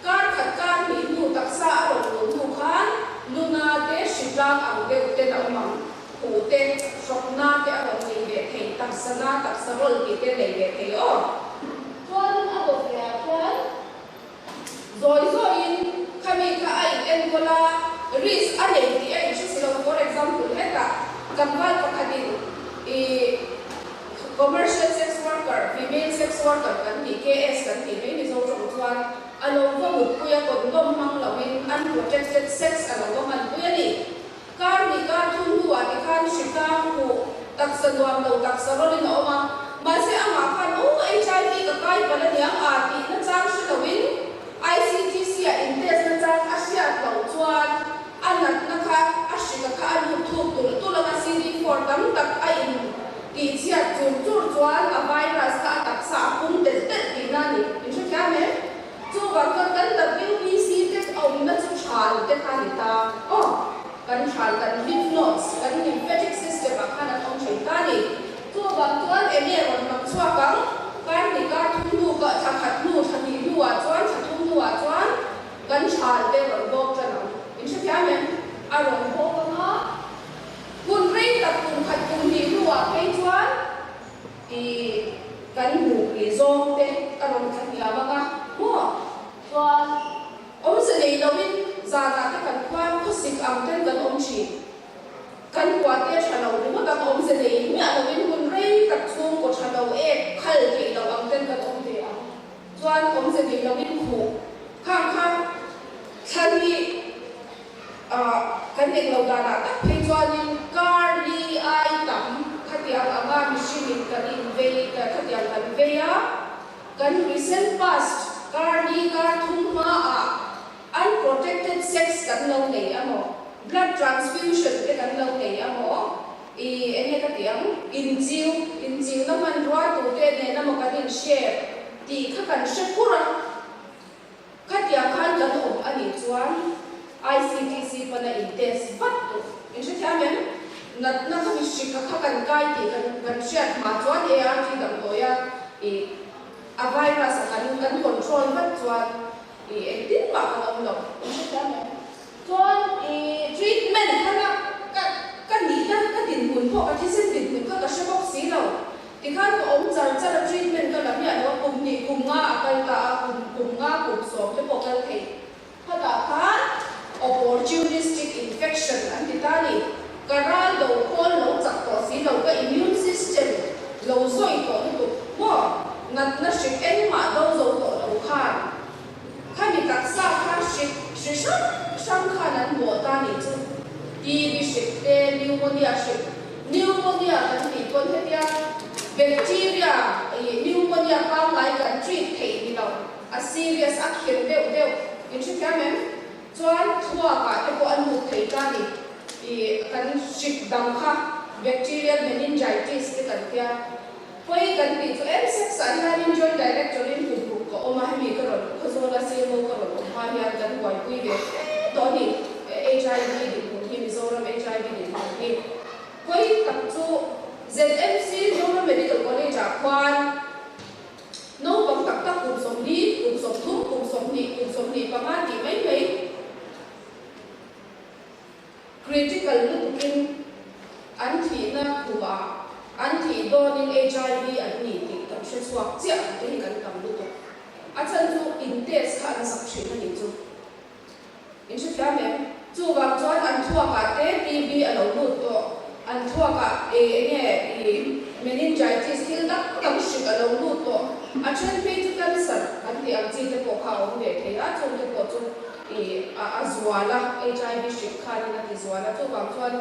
kar khat kar hnih hnu taksa a rawn luh hnu khan luna te hritlang ang deuh ten a awm ang, khuh te, hrawkna te a rawn nei ve thei, taksa na, taksa rawl tih te a nei ve thei aw. Chuanin a dawt leh ah khian zawi zawiin khami kha a in enkawl a, risk a nei tih a inhre si lo. For example, hetah tlangval pakhatin ih commercial sex worker, female sex worker kan tih, KS kan tih mai Mizo tawng chuan a lo va mutpui a, condom hmang loin unprotected sex a lo va hmanpui a ni. Kar hnih kar thum hnuah tikhan hritlang huh taksa nuam lo taksa rawlin a awm a, mahse amah khan aw HIV ka kai palh aniang a tih na chang hre loin ICTC ah in test na chang a hriat loh chuan a natna kha a hrika kha a lut thuk tulh tulh anga CD4 tam tak a in tih chhiat chur chur chuan a virus kha a taksa a pung telh telh tihna a ni. In hrethiam em? Chuvang chuan kan WBC te awmna chu thal te kha a ni ta. Aw, kan thal, kan lymph nodes, kan lymphatic system ah khan an awm thin ta a ni. Chuvang chuan enge rawn lang chhuak ang? Kar hnih kar thum hnu ka thla khat hnu, thla hnih hnu ah chuan, thla thum hnu ah chuan kan thal te rawn bawk tan ang. In hrethiam em? A rawn bawk ang a, hun rei tak kum khat kum hnih hnu ah phei chuan I kan hmuh ri zawng te a rawn tla hniam ang a maw? Chuan awmze nei loin zanah te kan khuan khawsik ang ten kan awm thin. Kan kua te a tha lo ringawt ang, awmze nei miah loin hun rei tak chhung kaw tha lo ek khal theih loh ang ten kan awm ve ang. Chuan awmze nei loin khuh khang kha thlan hi Kan eng lo danah tak phei chuanin kar li ai tam khatiang anga mihringin kan invei khatiang kan vei a, kan recent past kar li kar thum hmaah unprotected sex kan lo nei amaw, blood transfusion te kan lo nei amaw, i enge ka tih ang, inchiu, inchiuna hmanrua tute nen amaw kan in share tih kha kan hre pur a. Khatiang khan kan awm a nih chuan ICTC pana in test vat tur. In hrethiam em? Natna kha mi hrika kha kan kai tih kan kan hriat hma chuan ART damdawia i a virus a kan kan control vat chuan i engtin mah kan awm lo. In hrethiam em? Chuan i treatment kha na ka ka nihna ka dinhmun pawh ka thisen dinhmun kha ka hre bawk si lo. Tikhan ka awm char char a treatment ka la miah lo a, kum hnih kum nga a kal ta a, kum kum nga kum sawm te pawh kal thei. Khatah khan opportunistic infection an ti ta ni. Ka ral do khawl lo chak tawh si lo, ka immune system lo zawi tawh lutuk maw? Natna hrik engmah do zo tawh lo khan Khami taksa kha hrik hri hrang hrang khan an bawh ta nih chu. TB hrik te, pneumonia hrik, pneumonia kan tih pawn hetia bacteria ih pneumonia pangngai kan treat theih ni lo, a serious a khirh deuh deuh in hrethiam em? Chuan thluakah te pawh a lut thei ta ni ih kan hrik dang kha bacterial meningitis te kan tia. Pawi kan tih chu em sex ah hianin Joint Director in kum ruk ka awm a, hemi ka rawn Khawzawl a CMO ka rawn awm hma hian kan buaipui ve hle tawh a ni, HIV dinhmun hi Mizoram HIV dinhmun hi. Pawi tak chu ZMC Zoram Medical College ah khuan naupang tak tak kum 40, kum 30, kum 20, kum 25 tih mai mai, Critical lutukin an thihna khumah an thih dawnin HIV an ni tih kan hre chhuak chiah ang te hi kan tam lutuk. A chhan chu in test kha an zak thin a nih chu. In hrethiam em? Chuvang chuan an thluakah te TB a lo lut tawh, an thluakah eng nge i meningitis thil dang dang hrik a lo lut tawh, a then phei chu cancer kan tih ang chi te pawh kha a awm ve thei a, chung te pawh chu I a zual a, HIV hrik khanin a ti zual a, chuvang chuan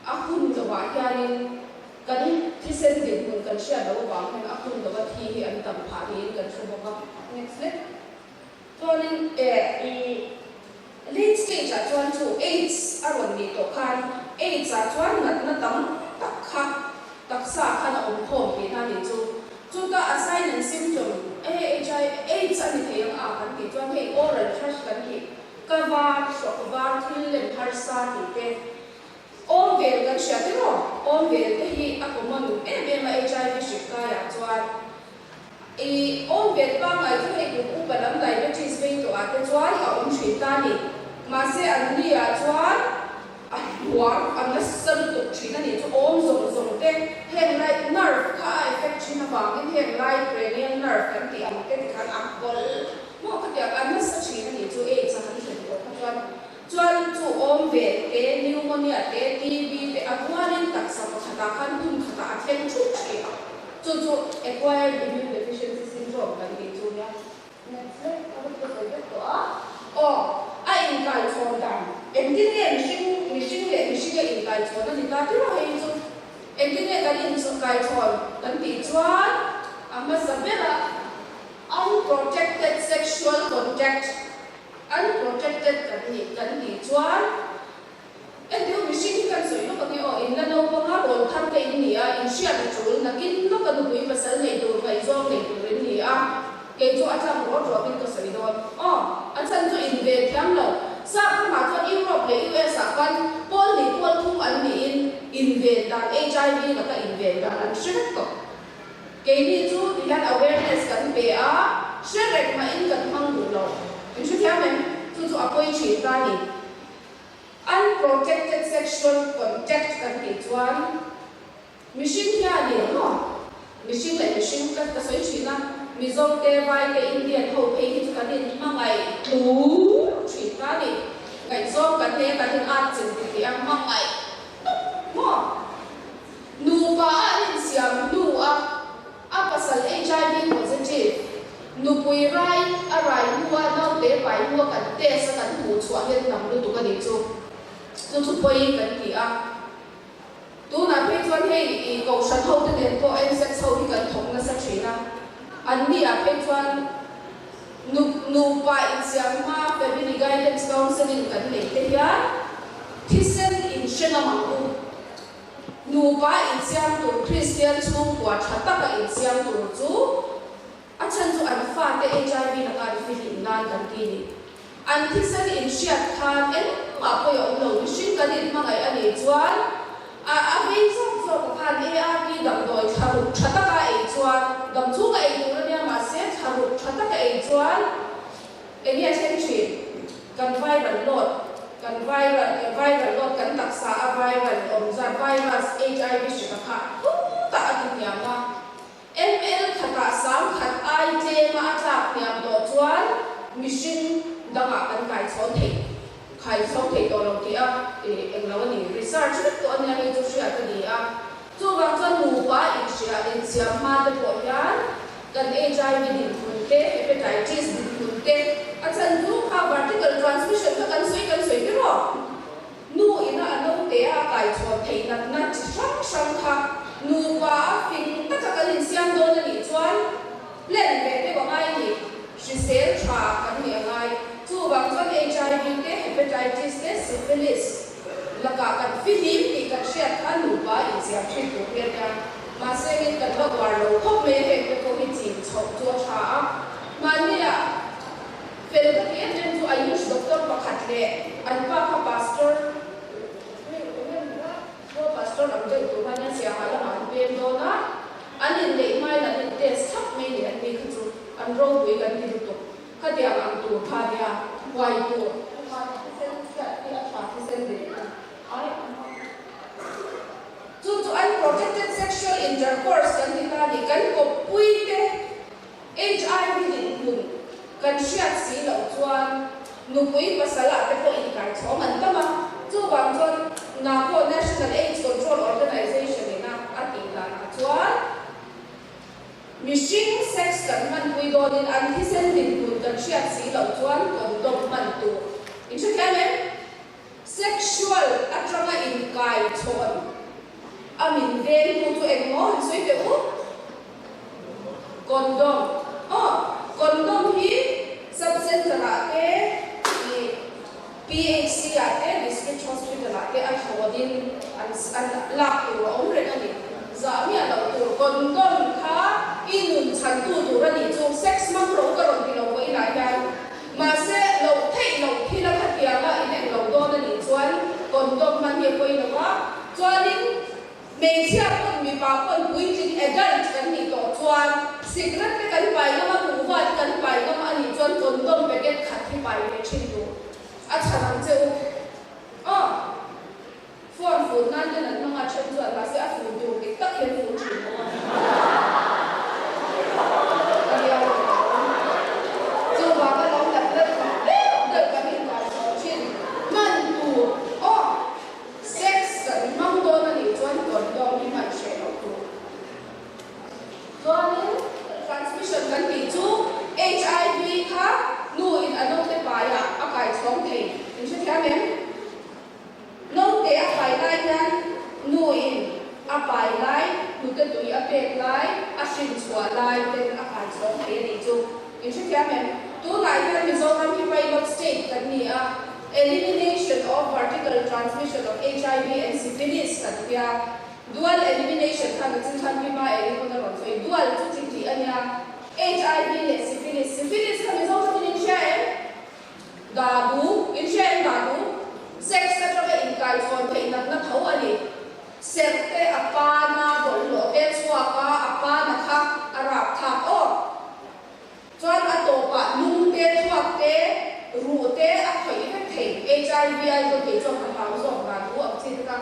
a hun lovah hianin kan thisen dinhmun kan hriat loh avang hian a hun lova thi hi an tam phah niin kan hre bawk a. Next hlek. Chuanin i late stage ah chuan chu AIDS a rawn nih tawh khan AIDS ah chuan natna tam tak kha taksa khan a awm khawm tihna a nih chu. Chuta a sign and symptom, AHI, AIDS a ni thei ang a kan tih chuan hei oral thrush kan tih. Ka var, hrawk var thil lem harsa tih te awm vel kan hria tiraw? Awm vel te hi a common em em a HIV hrik kaiah chuan. I awm vel pangngai chu hei kum upa lam diabetes vei tawh ah te chuan a awm thin ta ni. Mahse an ni ah chuan a hluar a nasa lutuk thin a nih chu awm zawng zawng te heng lai nerve kha a effect thin avangin heng lai cranial nerve kan tih ang te tikhan a kawlh maw khatiang a nasa thin a nih chu AIDS a han thlen tawh kha chuan chuan chu awm vel te pneumonia te TB te a rualin taksa pakhatah khan hun khatah a thleng thup thin chu chu acquired immune deficiency syndrome kan tih chu nia. Next leh ka va thu sawi vek tawh a. Aw, a inkai chhawn dan. Engtin nge mihring, mihring leh mihring a inkai chhawn a ni ta tirh a hei chu. Engtin nge kan inkai chhawn kan tih chuan a hmasa bera unprotected sexual contact, unprotected kan nih kan tih chuan Entiu mihring hi kan sawi lawk ange aw, in la naupang a, rawn thar te in ni a, in hriat a tul, nakin lawka nupui pasal nei tur, ngaihzawng nei tur in ni a, kei chu a tlak rawt rawtin ka sawi dawn. Aw, a chhan chu in ve thiam lo. Sap ramah chuan Europe leh US ah khan pawl hnih pawl thum an niin in ven dan HIV laka in ven dan an hre vek tawh. Keini chu ti hian awareness kan pe a, hre reng mahin kan hmang duh lo. In hrethiam em? Chu chu a pawi thin ta ni. Unprotected sexual contact kan tih chuan mihring hianin maw, mihring leh mihring ka ka sawi thin a, Mizo te, Vai te, Indian ho phei hi chu kan inhmangaih tlur thin ta ni. Ngaihzawng kan nei a, kan in at chin ti tih a hmangaih tawp maw. Nupa a an insiam hnu a. A pasal HIV positive, nupui rai a rai hnua naute pai hnua kan test a kan hmuh chhuah hian tam lutuk a nih chu. Chu chu pawi kan ti a. Tunah phei chuan hei i kohhran hote nen pawh NZ ho hi kan thawk nasa thin a. An ni ah phei chuan nu nupa insiam hma family guidance counselling kan neih te hian thisen inhre ngam ang u. Nupa insiam tur Kristian chhungkua tha taka insiam tur chu a chhan chu an fate HIV laka an fihlim nan kan ti ni. An thisen inhriat khan engmah pawi a awm lo, mihring kan inhmangaih a nih chuan a a vei zawk zawk a khan ARV damdawi thla ruk tha taka ei chuan dam chhunga ei tur a nia mahse thla ruk tha taka ei chuan Enge a thleng thin? Kan viral load, kan viral, viral load kan taksa a viral awm zat virus HIV hri ka khah thutah a ti hniam a. Ml khatah 10,000 ai tlema a tlak hniam tawh chuan mihring dangah kan kai chhawn thei, khai chhawng thei tawh lo tih a englo a ni. Research vek tawh a nia hei chu hriat a ni a. Chuvang chuan nupa inhria insiam hma te pawh hian kan HIV dinhmun te, hepatitis dinhmun te, a chhan chu kha vertical transmission kha kan sawi kan sawi ber aw. Nu ina a naute a kai chhuah theih natna chi hrang hrang kha nupa a fing taka kan insiam dawn a nih chuan plan ve deuh a ngai ni, hrisel tha kan nih a ngai. Chuvang chuan HIV te, hepatitis te, syphilis, Lakah kan fihlim tih kan hriat kha nupa inziam thin tur hi a nia. Mahse engin kan la uar lo khawp mai a, heng te pawh hi chin chhoh chu a tha a. Mahnia fel ka ti em em chu Ayush doctor pakhat leh an pa kha pastor pastor ang deuh tur khan a siamah lamah an pem dawn a, an inneih hmain an in test thlap mai ni an ni kha chu an ropui kan ti lutuk. Khatiang ang tur kha nia huai tur. Chu chu unprotected sexual intercourse kan ti ta ni. Kan kawppui te HIV dinhmun kan hriat si loh chuan nupui pasal ah te pawh inkaichhawng an tam a. Chuvang chuan NACO, National AIDS Control Organization, ina a tih danah chuan, Mihring sex kan hmanpui dawnin an thisen dinhmun kan hriat si loh chuan condom hman tur. In hrethiam em? Sexual atanga inkai chhawn a min veng tu chu engmaw han sawi teh u? Condom. Aw, condom hi sub center ah te, ih PHC ah te, district hospital ah te a thlawnin an an lak tur a awm reng a ni. Zah miah loh tur condom kha i nun chhantu tur a nih chu sex hmang rawh u ka rawn ti lo pawh inah hian mahse loh theih loh thil a kha. hi a pawi lo a, chuanin hmeichhia pawn mipa pawn puitling adult kan nih tawh chuan cigarette te kan pai ngam a, kuhva te kan pai ngam a nih chuan condom packet khat hi pai ve thin tur a chhan ang che u. Aw. Phone fun nan ten an hmang a, then chuan mahse a fun tur dik tak hian fun thin bawk a. Ka nia lo ang. Chuvang a lo nat deuh deuh deuh kan inkaihchhawn thin. Hman tur aw sex kan hmang dawn a nih chuan condom hi hman hreh loh tur. Chuanin transmission kan tih chu HIV kha nu in a naute paiah a kaichhawng thei. In hrethiam em? Naute a pai lai hian nu in a pai lai, hnute tui a pek lai, a hrin chhuah lai ten a kai chhawng thei a nih chu. In hrethiam em? Tunah hian Mizoram hi pilot state kan ni a, Elimination of Vertical Transmission of HIV and Syphilis kan tia, Dual Elimination khan a chin khan Pima eng pawn a rawn sawi, Dual chu chi tih a nia, HIV leh Syphilis, Syphilis kha Mizoramin in hria em? Dadu, in hria em dadu? Sex atanga inkaichhawn theih natna tho a ni. Serh te a pana bawlhhlawh te a chhuak a, a pana kha a rap thlak aw. Chuan a tawpah lung te, thluak te, ruh te a khawih vek thei. HIV ai chuan kei chuan ka hlau zawk dadu ang chi te kha.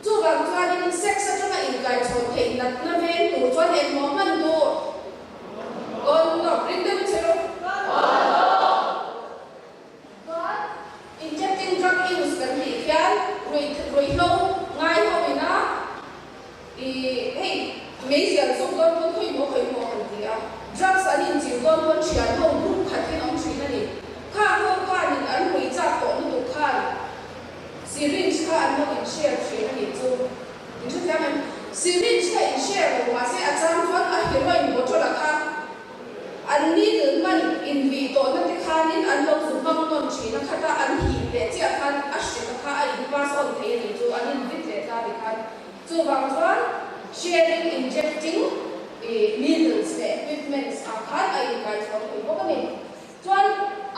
Chuvang chuanin sex atanga inkaichhawn theih natna veng tur chuan engmaw hman tur? Condom, ring deuh che rawh. Condom. Chuan injecting drug use kan tih khian ruih ruihhlo ngai ho ina i hei meizial zuk dawn pawn khawi maw khawi maw kan ti a, drugs an inchil dawn pawn thian ho group khat hian awm thin a ni. Khang ho khanin an rui chak tawh lutuk khan syringe kha an lo in share thin a nih chu. In hrethiam em? Syringe kha in share lo mahse a chang chuan a heroin bottle ah kha an needle hman in vih tawhna te khanin an lo zu hmang nawn thin a, khata an hip leh chiah khan a hreka kha a in pass on thei a nih chu an in vit leh ta ti khan. Chuvang chuan sharing injecting needles leh equipments ah khan a inkaichhuak thei bawk a ni. Chuan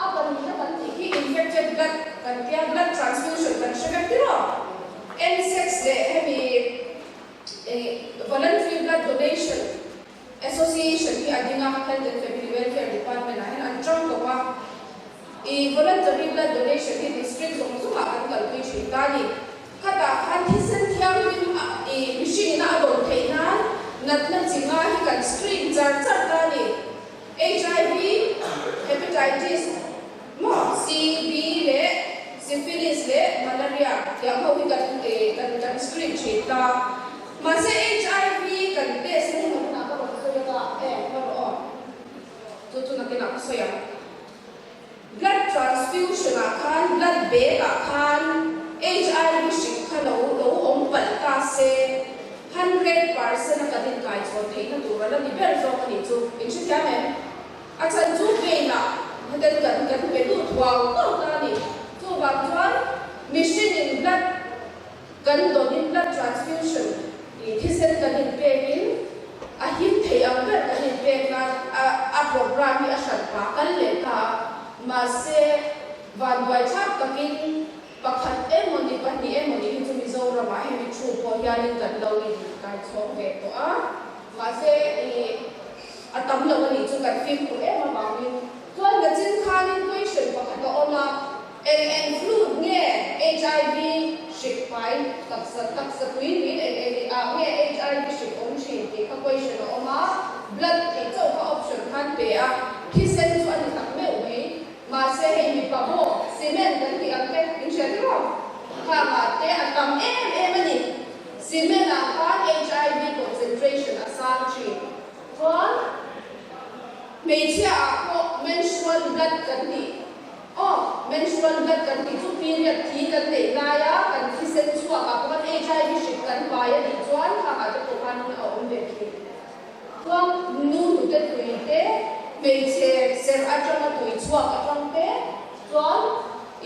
a pahnihna kan tih khi infected blood kan tia, blood transfusion kan hre vek tir aw. N-sex leh hemi voluntary blood donation association hi a ding a, Health and Family Welfare Department ah hian an tang tawp a. I voluntary blood donation hi district zawng zawngah kan kalpui thin ta a ni. Khatah khan thisen thianghlim i mihringin a dawn theih nan natna chi nga hi kan screen char char ta a ni. Hiv, Hepatitis, maw, C, B leh Syphilis leh Malaria tiang ho hi kan kan kan screen thin ta. Mahse hiv kan test na hi nakinah ka rawn sawi anga e ka rawh aw. Chu chu nakinah ka sawi ang. Blood transfusion ah khan blood bag ah khan hiv hrik kha lo lo awm palh ta se 100% a kan inkaichhawn theihna tur a la ni ber zawk a nih chu. In hrethiam em? A chhan chu vein ah heten kan kan pe lut huau huau ta a ni. Chuvang chuan mihring in blood kan dawn in blood transfusion tih thisen kan inpek in a him thei ang ber kan inpek nan a a program hi a hran pah kal leh ta a. Mahse vanduai thlak takin Pakhat emawni pahnih emawni hi chu Mizoramah hemi thu pawh hianin kan lo in kaichhawng ve tawh a, mahse ih a tam lo a nih chu kan fimkhur em avangin. Chuan nachin khanin question pakhat a awm a, eng eng fluid nge HIV hrik pai taksa taksa tui niin eng eng ah nge HIV hrik awm thin tih kha question a awm a, blood tih chauh kha option khan pe a, thisen chu a ni tak meuh mai. Mahse hei mipa bawk cement kan tih ang te min hria tiraw? Kha mah te a tam em em a ni. Cement ah khan HIV concentration a sang thin. Chuan hmeichhia ah pawh menstrual blood kan tih aw menstrual blood kan tih chu period thi kan neih laia kan thisen chhuak ah pawh khan HIV hrik kan pai a nih chuan kha mah te pawh khan a awm ve thin. Chuan nu hnute tui te, hmeichhe serh atanga tui chhuak atang te chuan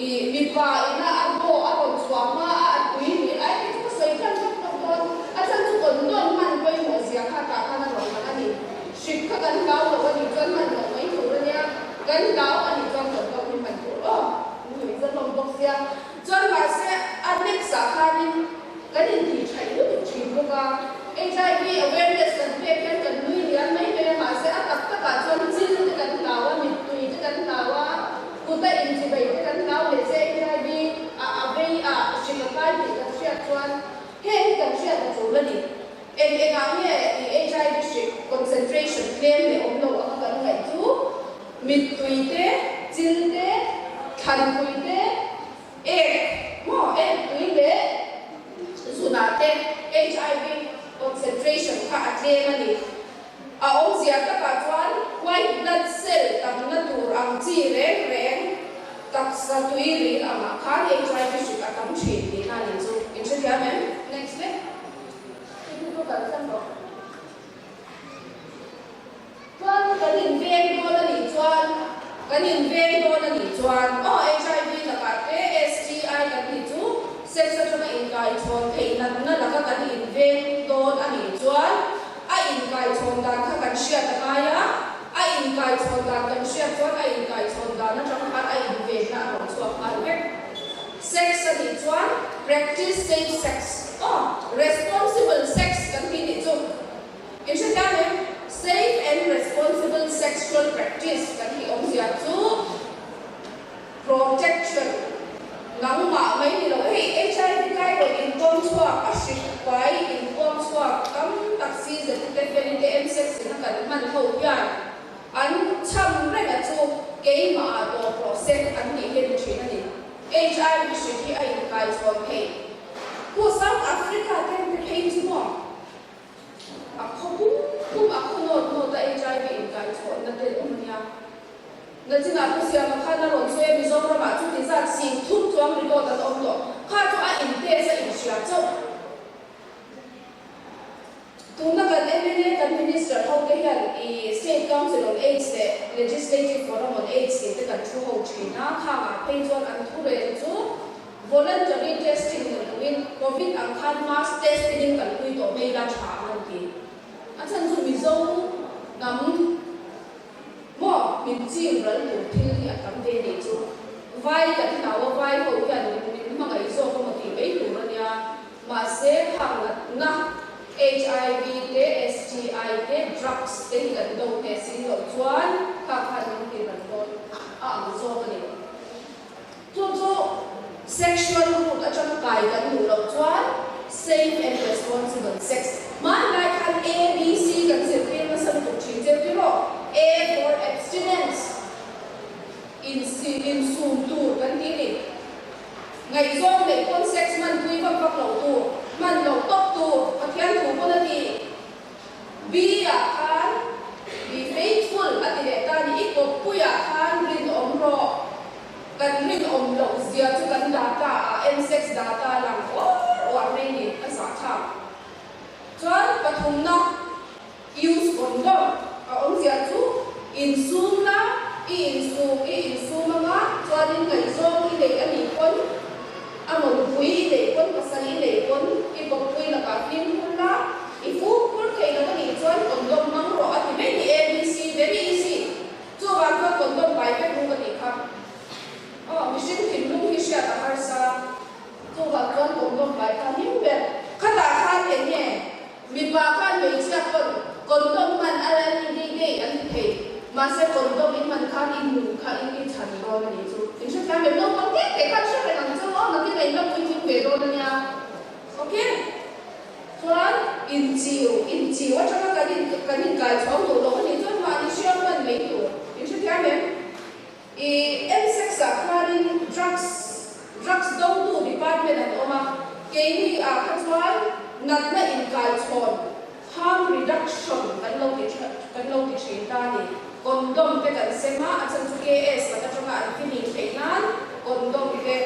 i mipa ina a hlawh a rawn chhuah hma a a tui nih ai te chu ka sawi tlang vek tawh dawn. A chhan chu condom hman pawimawh zia kha tah khan a rawn lang a ni. Hrik kha kan hlau lo a nih chuan hman loh mai tur a nia, kan hlau a nih chuan condom hi hman tur aw. Nui za hlawm bawk sia. Chuan mahse a next ah khanin. Kan intihṭhaih lutuk ṭhin bawk a. HIV awareness kan pek hian kan nui liam mai mai a, mahse a tak takah chuan chil te kan hlau a, mittui te kan hlau a, kut a inchivei te kan hlau leh che HIV a a vei a hrik a kai tih kan hriat chuan heng hi kan hriat a ṭul a ni. Eng engah nge i HIV hrik concentration tlem leh awm lo anga kan ngaih chu mittui te, chil te, thlanpui te, Ek maw ek tui leh zunah te HIV concentration kha a tlem a ni. A awmzia takah chuan white blood cell tamna tur ang chi reng reng taksa tui ril angah khan HIV hrik a tam thin tihna a nih chu. In hrethiam em? Next le. Hei hi chu kalsan rawh. Chuan kan inveng dawn a nih chuan, kan inveng dawn a nih chuan aw HIV lakah te STI kan tih chu sex atanga inkaichhawn theih natna laka kan inveng dawn a nih chuan a inkaichhawn dan kha kan hriat a ngai a, a inkaichhawn dan kan hriat chuan a inkaichhawn dan atang khan a invenna a rawn chhuak nghal vek. Sex a nih chuan practice safe sex aw responsible sex kan tih nih chu. In hrethiam em? Safe and responsible sexual practice kan tih awmzia chu protection nangmah mai ni lo. Hei HIV kai rawn inpuang chhuak, a hrik pai inpuang chhuak tam tak si zeti te feli te msex in a kan hman ho hian an chham reng a chu keimah ah tawp rawh se an tih hi a ni thin a ni. HIV hrik hi a inkai chhawn theih. Khu South Africa ten te phei chu maw? A khaw pum pum, a khaw nawt nawt a HIV inkaihchhawnna te an awm a nia. Nachinah Pu Siama khan a rawn sawi a, Mizoramah chuti zat sing thum chuang record an awm tawh. Kha chu a in test a inhria chauh. Tuna kan mla kan Minister ho te hian i State Council on AIDS leh Legislative Forum on AIDS tih te kan thu ho thin a, khangah phei chuan an thurel chu Voluntary testing ni loin Covid ang khan mass testing in kalpui tawh mai ila tha ang an ti. A chhan chu Mizo hnam maw min chim ral tur thil hi a tam ve nih chu. Vai kan hlau a, vai ho hian min hmangaih zawk emaw tih mai tur a nia. Mahse khang natna HIV te, STI te, drugs te hi kan do hneh sin loh chuan khang khan min ti ral dawn a ang zawk a ni. Chu chu sexual route atanga kai kan duh loh chuan safe and responsible sex hmanlai khan ABC kan zirtir nasa lutuk thin cheu ti rawh. A for abstinence, insi insum tur kan ti ni. Ngaihzawng leh pawn sex hman pui vak vak loh tur, hman loh tawp tur Pathian thu pawn a ti. B ah khan be faithful a ti leh ta ni, i kawppuiah khan rinawm rawh, kan rinawm loh zia chu kan data ah Msex data lang uar uar mai ni a zahthlak. Chuan pathumna use condom a awmzia chu insum la, i insum i insum anga chuanin ngaihzawng i neih a nih pawn A mawlpui i neih pawn pasal i neih pawn i kawppui lakah fimkhur la, i fumkhur thei lo a nih chuan condom hmang rawh a ti mai ni ABC very easy chuvang chuan condom pai vek ru ka tih kha aw mihring thinlung hi hriat a harsa chuvang chuan condom pai kha him ber khatah khan eng nge Mipa khan hmeichhia pawn condom hman a la ni ngei ngei an ti thei. Mahse condom in hman khan i nun kha in i chhan dawn a nih chu. In hrethiam em? Naupang teh teh khan hre reng ang che u aw, nakin a in la puitling ve dawn a nia. Ok. Chuan inchiu, inchiu atanga kan in kan inkai chhuang duh loh a nih chuan mahni hriam hman mai tur. In hrethiam em? I M-sex ah khanin drugs drugs dotu department an awm a, keini ah kha chuan natna inkaichhawn, harm reduction, kan lo ti kan lo ti thin ta a ni. Condom te kan sem a, a chhan chu KS lak atanga an fihlim theih nan condom te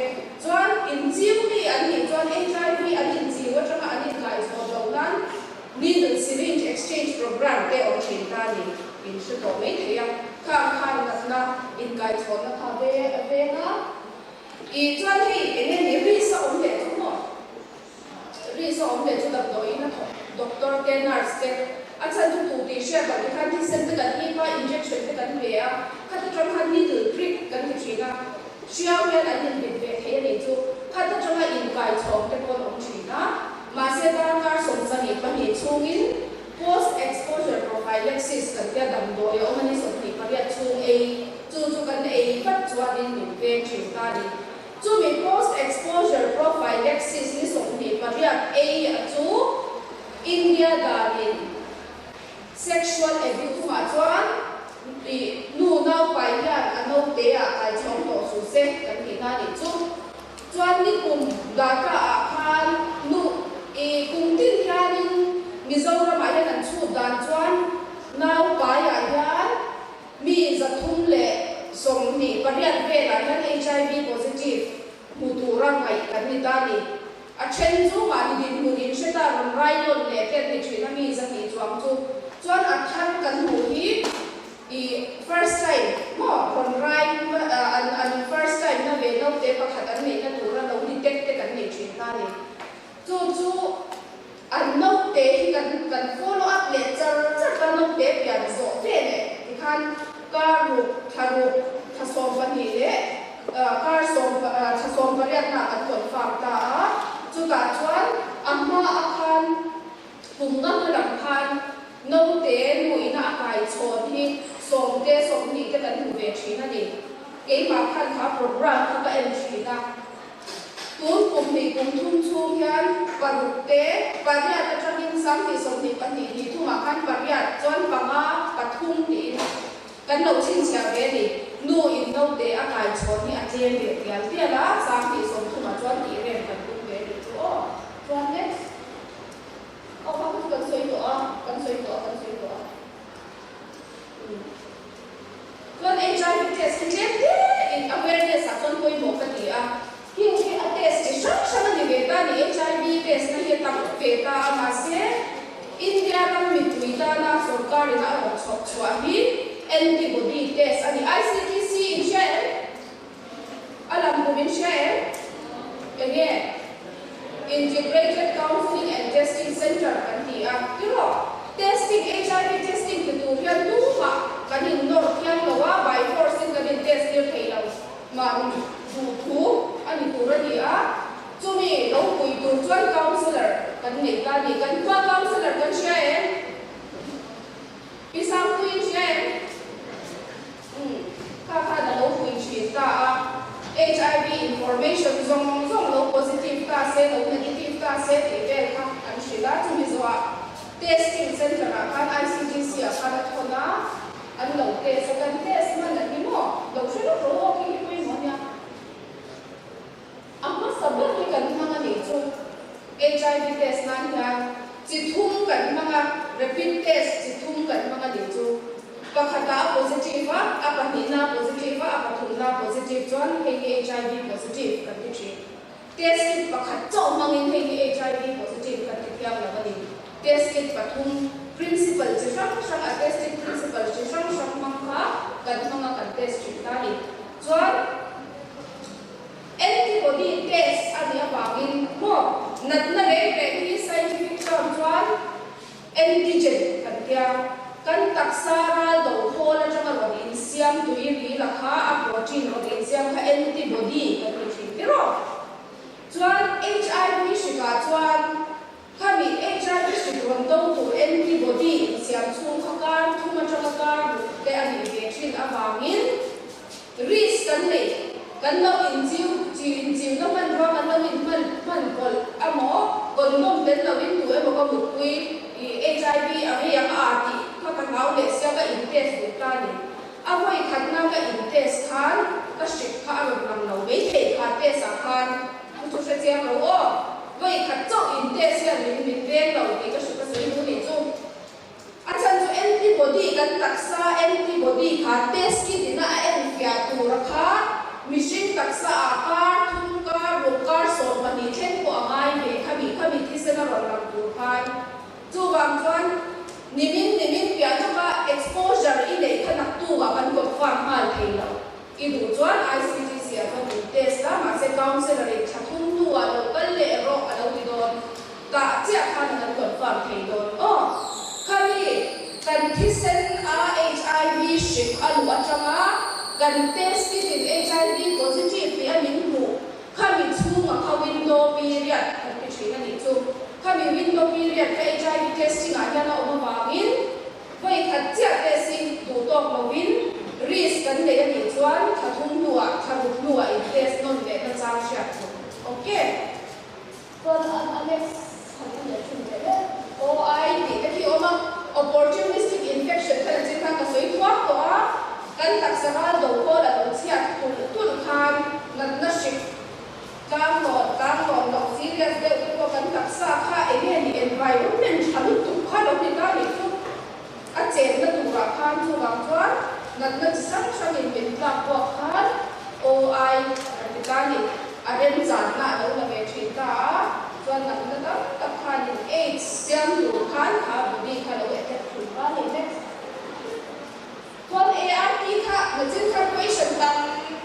chuan inchiu mi an nih chuan HIV an inchiu atanga an inkaichhawn loh nan needle syringe exchange program te awm thin ta a ni. In hre tawh mai thei a, khang khan natna inkaichhawnna kha ve a veng a, ih chuan hei eng nge ni risk a awm leh chu maw? Risk a awm leh chu damdawiin a thawk doctor te nurse te a chhan chu tu tih hriat loh te khan thisen te kan hip a, injection te kan pe a, khat atang khan needle prick kan ti thin a, hriau hian an inbit ve thei a nih chu, khat atanga inkaichhawng te pawh an awm thin a. 20 chhungin post exposure prophylaxis kan tia damdawi a awm a ni 28 chhung ei chu chu kan ei vat chuanin min veng thin ta a ni. Chumi post exposure prophylaxis ni 28 ei a chu India danin sexual abuse chungah chuan ih nu naupai hian a naute ah kai chhawng tawh suh se kan tihna a nih chu. Chuan ni kum data ah khan nu ih kum tin hianin Mizoram ah hian an chhut dan chuan naupai ah hian mi 328 velah hian HIV positive hmu tura ngaih kan ni ta ni. A then chu mahni dinhmun in hre ta rawn rai lawn leh te an ni thin a mi 200 chuang chu. Chuan a thar kan hmuh hi i first time maw rawn rai an an first time na ve naute pakhat an neihna tura lo detect te kan nei thin ta ni. Chu chu an naute hi kan kan follow up leh char char ta naute pian zawh ve leh tikhan kar ruk thla ruk thla 12 leh kar sawm thla 18 na kan confirm ta a. Chutah chuan a hma a khan kum nga hma lam khan naute nu ina a kai chhawn hi 10 te 20 te kan hmu ve thin a ni. Keimah khan kha program kha ka en thin a. Tun kum hnih kum thum chhung hian paruk te pariat atangin 2022 ni thumah khan pariat chuan panga pathum tiin kan lo chhinchhiah ve a ni. Nu in naute a kai chhawn hi a tlem ve tial tial a, 2030 ah chuan tih rem kan tum ve a nih chu aw. Chuan next. Aw kha chu kan sawi tawh a, kan sawi tawh a, kan sawi tawh a. Chuan HIV test hi tlem te in awareness ah chuan pawimawh ka ti a. Heng hi a test chi hrang hrang a ni ve ta a ni. HIV test na hi a tam ve ta a, mahse India ram mipui tana sorkarin a rawn chhawp chhuah hi antibody test a ni. ICTC in hria em? A lam kum in hria em? Enge? Integrated Counselling and Testing Centre kan ti a, tiraw? Testing, HIV testing ti tur hian tumah kan in nawr thiang lo a, by force in kan in test tir thei lo. Mahni duh thu a ni tur a ni a, chumi lo pui tur chuan counsellor kan nei ta a ni. Kan khua counsellor kan hria em? Pi Sangpui in hria em? Umm, kha khan a lo pui thin ta a. HIV information zawng zawng lo positive ta se, lo negative ta se tih vel kha an hrilh a. Chumi zawhah testing centre ah khan ICGC ah khan a thawn a, an lo test a, kan test hman a ni maw? Lo hre lawk rawh aw, khi hi pawimawh a nia. A hmasa ber hi kan hmang a nih chu HIV test nan hian chi thum kan hmang a, rapid test chi thum kan hmang a nih chu. Pakhatah a positive a, a pahnihna a positive a, a pathumna a positive chuan hei hi HIV positive kan ti thin. Test kit pakhat chauh hmangin hei hi HIV positive kan ti thiang lo a ni. Test kit pathum, principle chi hrang hrang a testing principle chi hrang hrang hmang kha kan hmang a kan test thin ta a ni. Chuan. Antibody test a nih avangin maw natna reng reng hi scientific term chuan antigen kan tia. Kan taksa ral do khawl atanga rawn insiam tui ri la kha a protein rawn insiam kha antibody kan ti thin tiraw. Chuan HIV hrikah chuan khami HIV hrik rawn do tur antibody insiam chhung kha kar thum atanga kar ruk te a nih ve thin avangin Risk kan nei, kan lo inchiu, chi inchiuna hmanrua kan lo in hman hman pawlh amaw, condom tel lo in duh emaw ka mutpui i HIV a ngei ang a tih kha ka hlau leh sia ka in test duh ta ni. A vawi khatna ka in test khan ka hrik kha a rawn lang lo mai thei kha test ah khan thu chu hre chiang lo aw. Vawi khat chauh in test hian min min veng lo tih ka hri ka sawi duh nih chu. A chhan chu antibody kan taksa antibody kha test kit ina a enfiah tura kha mihring taksa ah kar thum kar ruk kar 12 thleng pawh a ngai ve khami khami thisen a rawn lang tur khan. Chuvang chuan nimin nimin piah lawka exposure i neih kha naktuk ah kan confirm nghal thei lo. I duh chuan ICTC ah chuan in test a, mahse counsellor in thla thum hnu ah lo kal leh rawh a lo ti dawn. Tah chiah khan a kan confirm thei dawn aw. Khami kan thisen a HIV hrik a luh atanga kan test kit in HIV positive tih a min hmuh khami chhunga kha window period kan ti thin a nih chu. Khami window period kha HIV testing ah hian a awm avangin vawi khat chiah test hi duh tawk lovin risk kan nei a nih chuan thla thum hnuah thla ruk hnuah in test nawn leh na chang hriat tur. Ok. Chuan a next han en leh thin teh le. OI tih te khi awm a, opportunistic infection kha nachin khan ka sawi thuak tawh a, kan taksa ral do khawl a lo chhiat tulh tulh khan natna hrik tlang lawn tlang lawn loh serious deuh te pawh kan taksa kha eng nge ni environment tha lutuk kha lo ni ta nih chu a chenna turah khan chuvang chuan natna chi hrang hrangin min tlak buak khan OI kan ti ta ni. A remchanna a lo la ve thin ta a, chuan natna tam tak khanin AIDS siam tur khan kha body kha lo attack thul ta a ni. Next. Chuan ART kha nachin khan question tam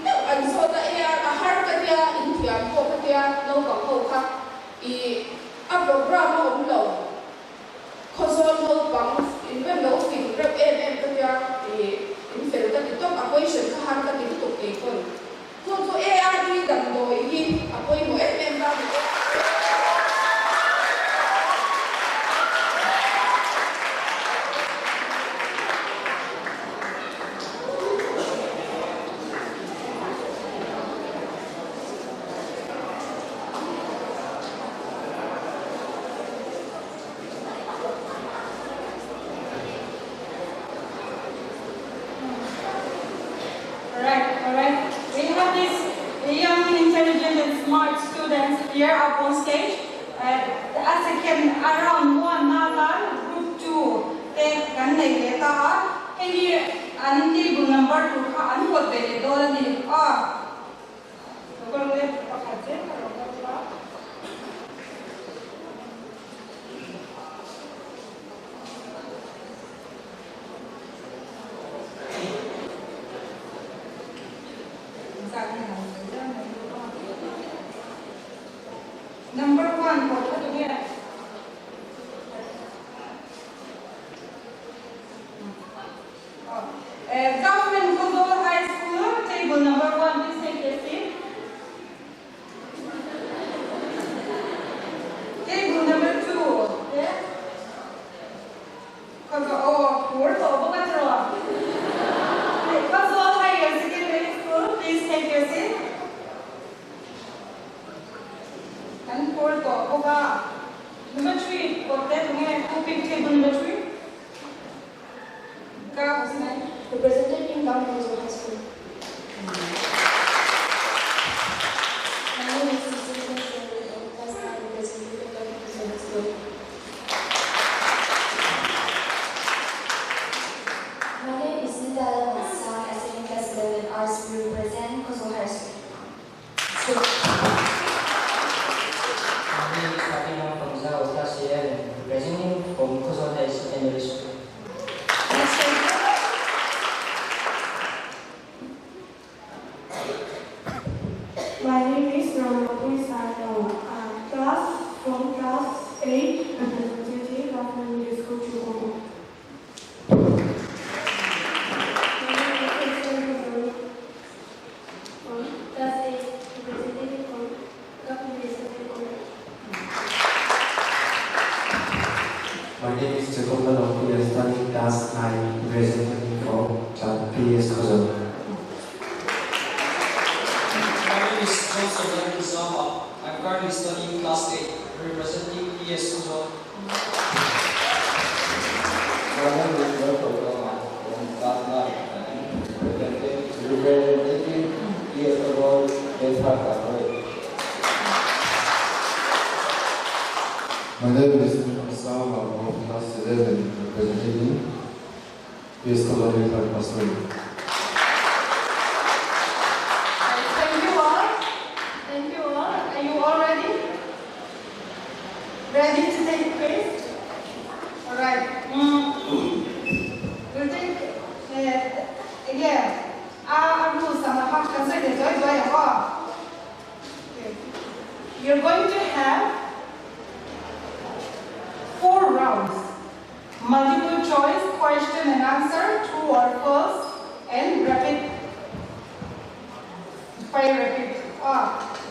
deuh an zawt a, AR a har ka tia, in thiam pawh ka tia, naupang ho kha i a program a awm lo, Khawzawl naupang in rem lo fing reuh em em ka tia, i in fel ka ti tawp, a question kha har ka ti lutuk keipawn. Chu chu ARV damdawi hi a pawimawh em em ta ni. Alright, alright. We have these young, intelligent and smart students here up on stage. Uh, a second around one na group 2 te kan nei leh ta a, hei hi an table number tur kha an pawt ve leh dawn a ni a. Lo kal le, pakhat zel kha lo kal ula. Number 1 pawh kha tunge? Government Khawzawl High School table number 1 please take your seat. Table number 2 te Khawzawl aw phur tawh bawk a tiraw? Khawzawl Higher Secondary School please take your seat. Kan phur tawh bawk a. Number 3 kawt te tunge who pick table number 3? Ka what's your name? Representing Government Khawzawl High School. My name is Cecilia Sherry of class 9 representing the Government Khawzawl High School. My name is Nita Lamasai, attending class 11 Arts represent Khawzawl High School. My name is Fatima from Zao, class 11, representing from Khawzawl High Secondary School. Next table. My name is Ramapui Sano. I'm class from class 8, representative Government School Chugoku. My name is Esther Khawzawl from class 8, representative from Government School. My name is Jacob Lalongpui, studying class 9, representing from PS Khawzawl. My name is Joseph Lalzama. I'm currently studying class 8, representing PS Khawzawl. My name is Dr. Lama from class 9 and representing PS Khawzawl Welfare Corporate. My name is Osama from class 11, representing PS Khawzawl Welfare Corporate. Thank you all. Thank you all. Are you all ready? Ready to take quiz? All right. We'll take again. Our rules and the function. Okay. You're going to have 4 rounds. Multiple choice, question and answer, true or false, and rapid fire rapid.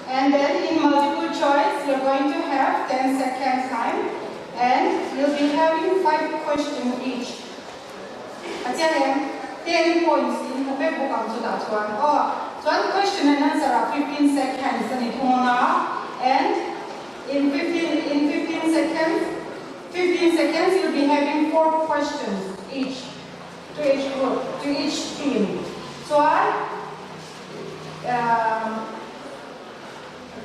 And then in multiple choice. You're going to have 10 seconds time and you'll be having 5 questions each. Achiang 10 points in the book ang chu da chuan. Oh, chuan question and answer are 15 seconds ani thunga and in 15 seconds 15 seconds you'll be having 4 questions each to each group, to each team. So I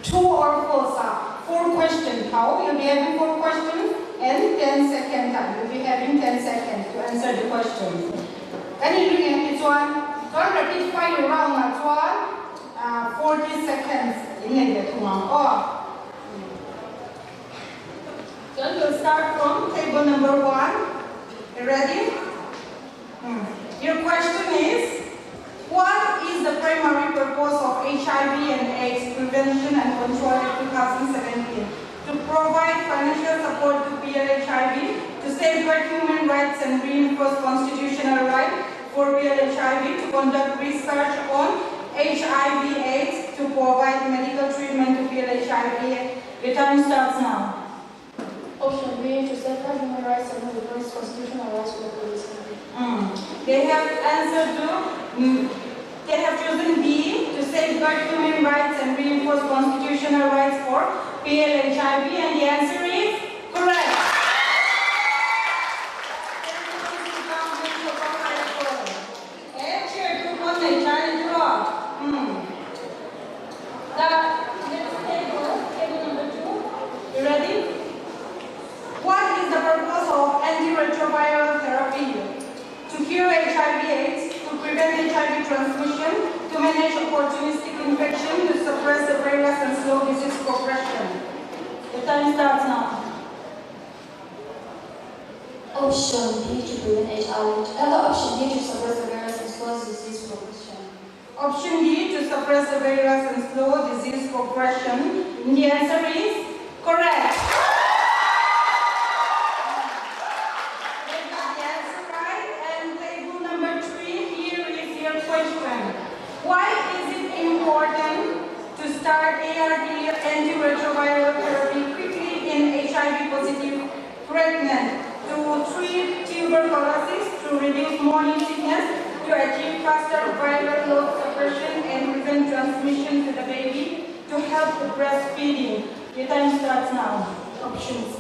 2 or false, 4 questions. How? You'll be having 4 questions and 10 seconds time. You'll be having 10 seconds to answer the questions. And you can one, rapid fire round at one, 40 seconds in the oh. So we'll start from table number 1. You ready? Your question is, what is the primary purpose of HIV and AIDS Prevention and Control Act 2017? To provide financial support to PLHIV, to safeguard human rights and reinforce constitutional rights for PLHIV, to conduct research on HIV AIDS, to provide medical treatment to PLHIV. Your time starts now. Option B, to safeguard human rights and reinforce constitutional rights for PLHIV. They have answered to, they have chosen B, to safeguard human rights and reinforce constitutional rights for PLHIV, and the answer is correct. The next table, table number 2. You ready? What is the purpose of antiretroviral therapy? To cure HIV/AIDS, to prevent HIV transmission, to manage opportunistic infection, to suppress the virus and slow disease progression. The time starts now. Option B, to prevent HIV. Option D, to suppress the virus and slow disease progression. Option D, to suppress the virus and slow disease progression. And the answer is correct. They got the answer right. And table number 3, here is your question. Why is it important to start ART antiretroviral therapy quickly in HIV positive pregnant? To treat tuberculosis, to reduce morning sickness, to achieve faster viral load suppression and prevent transmission to the baby, to help with breastfeeding. Your time starts now. Option C.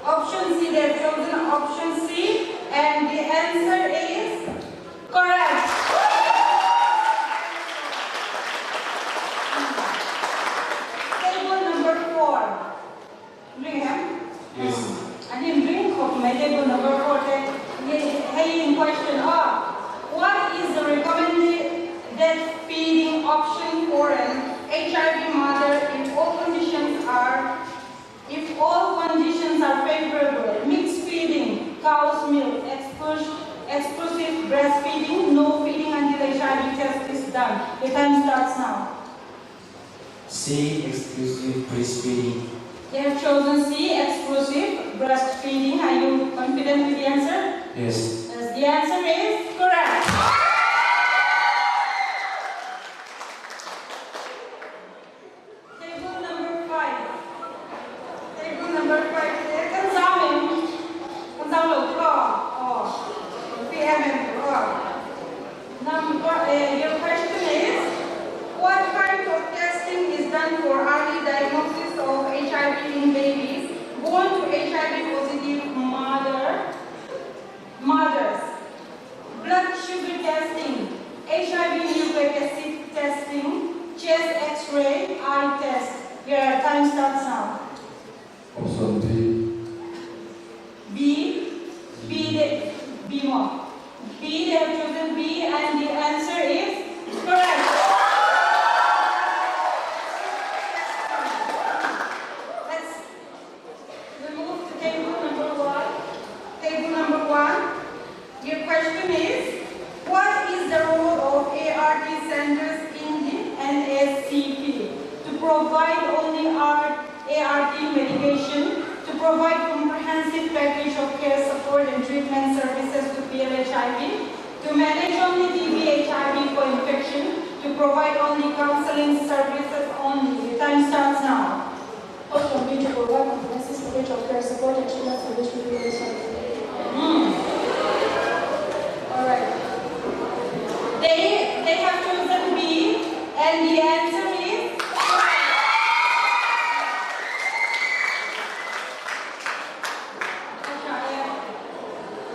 Option C, they have chosen option C, and the answer is correct. Table number 4. Bring him? Yes. I didn't bring of my table number 4. Hey, question what is the recommended feeding option for an HIV mother if all conditions are favorable? Mixed feeding, cow's milk, exclusive breastfeeding, no feeding until HIV test is done. The time starts now. C, exclusive breastfeeding. They have chosen C, exclusive breastfeeding. Are you confident with the answer? Yes. Yes, the answer is correct. Table number 5. Table number 5. Your question is, what kind of testing is done for early diagnosis of HIV in babies born to HIV positive mothers? Blood sugar testing, HIV nucleic acid testing, chest x-ray, eye test. Your time starts now. Option B. B, B, B more. B, they have chosen B, and the answer is correct. Let's move to table number 1. Table number 1. Your question is, what is the role of ART centers in the NSCP? To provide only ART medication, to provide comprehensive package of care, support, and treatment services to PLHIV, to manage only TB HIV co-infection, to provide only counseling services only. The time starts now. Option B to provide comprehensive coverage of care, support and treatment service to people with HIV. Alright. They, they have chosen B and the answer is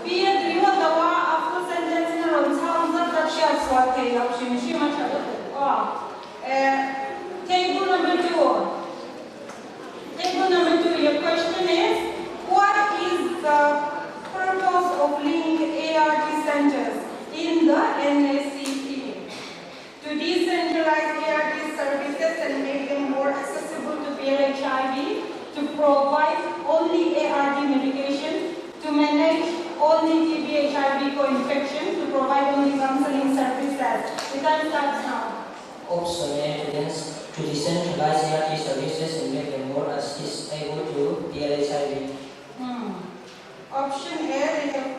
B a ti ringawt lo a, a full sentence in a rawn chhang zat zat hriat chhuah theih loh hrim hrim a tha lutuk aw. Eh, table number 2. Table number 2, your question is, what is the purpose of link ART centers in the NACP? To decentralize ART services and make them more accessible to PLHIV, to provide only ART medication, to manage only TB HIV co-infection, to provide only counseling services. The time starts now. Option A to, to decentralize ART services and make them more accessible to PLHIV. Option A, they have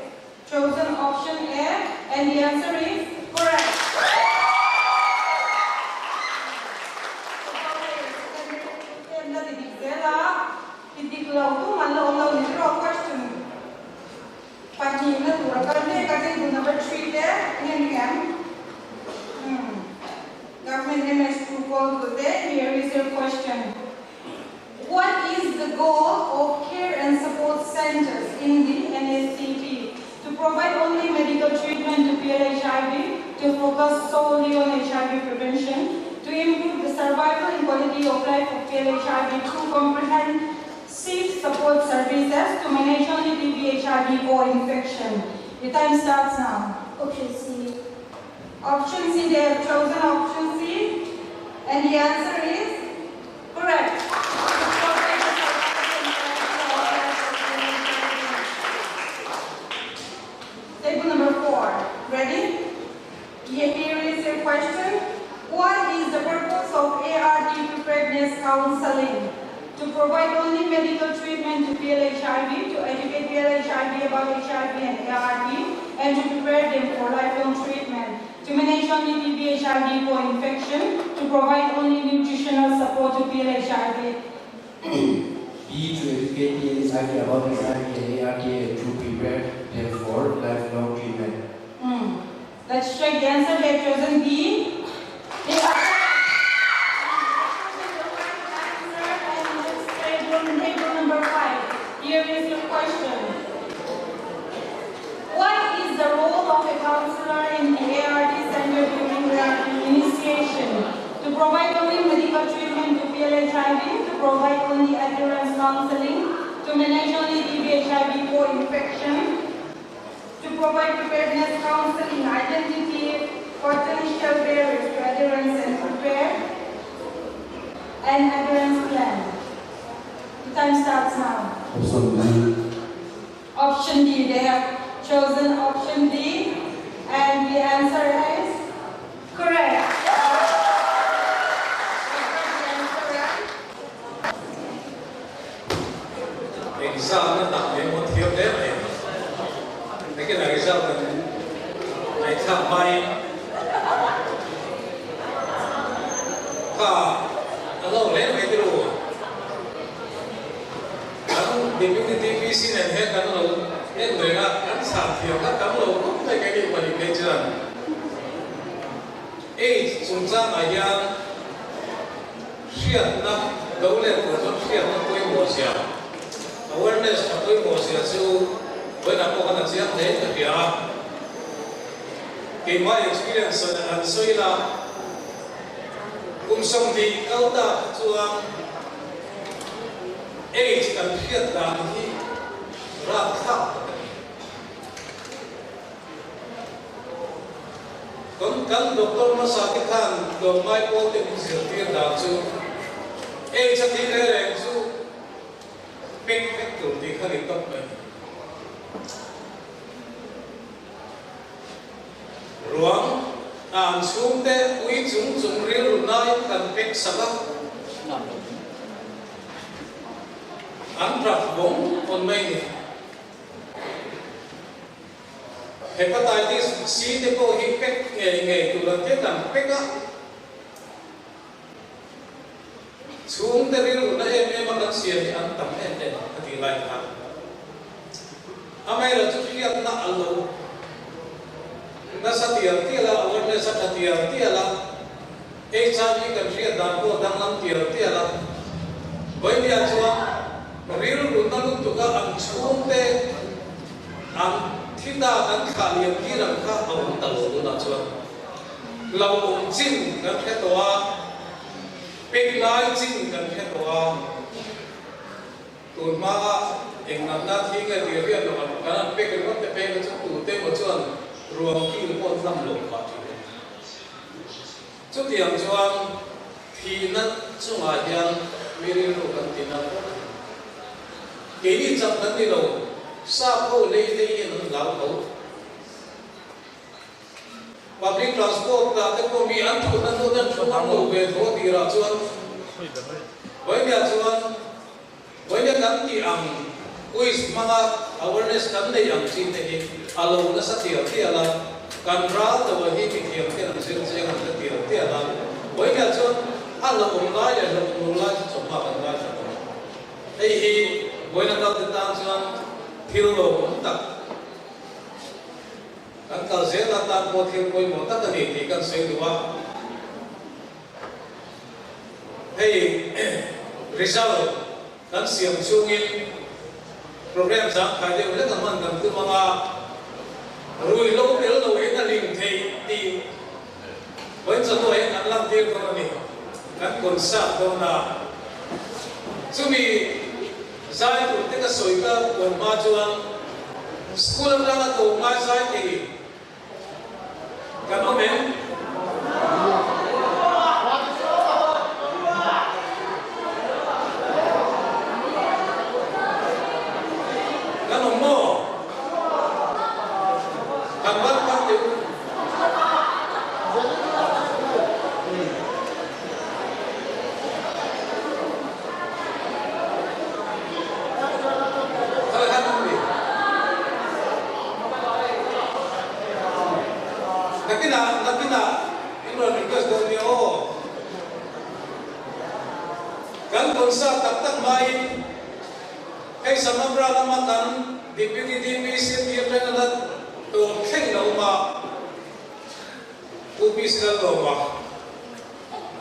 chosen option A, and the answer is correct. Question. Pahnih na tur a kal mek a, table number 3 te ngen ngem. Government MS2 call today. Here is your question. What is the goal of care and support centers in the NACP? To provide only medical treatment to PLHIV, to focus solely on HIV prevention, to improve the survival and quality of life of PLHIV through comprehensive support services, to manage only TB HIV co-infection. The time starts now. Option C. Option C, they have chosen option C, and the answer is correct. Table number 4. Ready? Here is your question. What is the purpose of ART preparedness counseling? To provide only medical treatment to PLHIV, to educate PLHIV about HIV and ART, and to prepare them for lifelong treatment. To manage only TB HIV co-infection, to provide only nutritional support to PLHIV. B to educate PLHIV about HIV and ART and to prepare them for lifelong treatment. Let's check the answer. They have chosen B. They are table, table number 5. Here is your question. What is the role of a counselor in the ART center during ART initiation? To provide only medical treatment to PLHIV, to provide only adherence counseling, to manage only TB HIV co-infection, to provide preparedness counseling, identity, potential barriers to adherence and prepare an adherence plan. The time starts now. Option D. Option D, they have chosen option D, and the answer is correct. Exam na tak mai mo thiam le mai. Lekin a result kan ngai thlak mai kha a lo le mai ti ru. Kan Deputy DPC nen hian kan lo en reng a, kan chhan thiam kha tam lo khawp mai ka ni pahnih phei chuan. Age chungchangah hian hriatna lo let tur chuan hriatna pawimawh zia, awareness tha pawimawh zia chu vawiinah pawh kan a chiang hle ka hria a. Keimah experience an sawi la, kum 20 kal tak chuan age kan hriat dan hi rat thlak tak a ni. Kan kan doctor hmasa te khan tlawmngai pawl te min zirtir dan chu age a tih reng reng chu pek vek tur tih kha ni tawp mai. Ruang an chhung te ui chung chung rilru nain kan pek sak a. An rak bawng pawn mai ni. Hepatitis C te pawh hi pek ngei ngei tur an tia kan pek a. Chhungte rilru na em em a kan siam hi an tam em em a tih lai khan amaherawhchu hriatna a lo nasa tial tial a, awareness a tha tial tial a, HIV kan hriat dan pawh a danglam tial tial a, Vawinia chuan rilru na lutuk a an chhungte an thi ta kan thlah liam tir ang kha a awm ta lo tunah chuan hlauhawm chin kan hre tawh a. Pek lai chin kan hre tawh a, tun hmaa eng natna thi nge tih riat lo an kan an pek ringawt te phei kha chu tute emaw chuan ruang kil pawh an hlam lo phah thin a ni. Chutiang chuan thihna chungah hian mi rilru kan ti na fo thin. Keini chak kan ni lo, sap ho lei te hian an hlau tho. Public transport ah te pawh mi an thutna hnu ten thu ngam lo ve tho a tirah chuan Vawinia chuan Vawinia kan tih ang quiz hmanga awareness kan neih ang chi te hi a lo nasa tial tial a, kan ral deuh a hi mithiam ten an zir chiang an hre tial tial a, Vawinia chuan a hlauhawm lai leh hlauhawm lo lai chu chawhma kan ngaithla tawh a. Hei hi Vawiina kal te tan chuan thil lawmawm tak. Kan kal zel atan pawh thil pawimawh tak a ni tih kan sawi duh a. Hei result kan siam chungin program zangkhai deuh hlek a hman kan tum ang a, rui lo tel lo in a ling theih tih vawiin chawhnu ah hian kan lantir dawn a ni. Kan concert dawn a, chumi zai tur te ka sawi ka puan hma chuan School atanga tlawm ngai zai thei kan awm em? Kan awm maw? Kan ban phak teh u. Nakinah nakinah in rawn request dawn nia aw. Kan concert tak tak hmain hei Samabra lama kan Deputy DPC atanga la tawp thleng lo awm a, Pu PC Lalawma.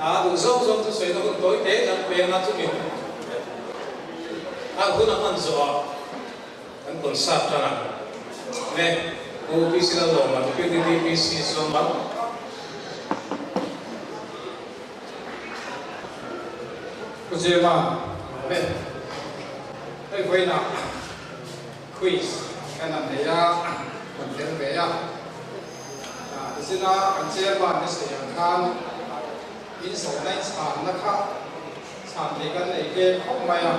A duh zawng zawng chu sawi na hun tawi te kan pe anga chumi a hun a hman zawh ah kan concert tan a ne Pu PC Lalawma Deputy DPC Sawma Pu Jema Amen Hei vawiinah quiz kan han nei a, kan tel ve a. Ticina kan chairman te sawi ang khan in sawhna in chhanna kha chhan thei kan nei tlem khawp mai a,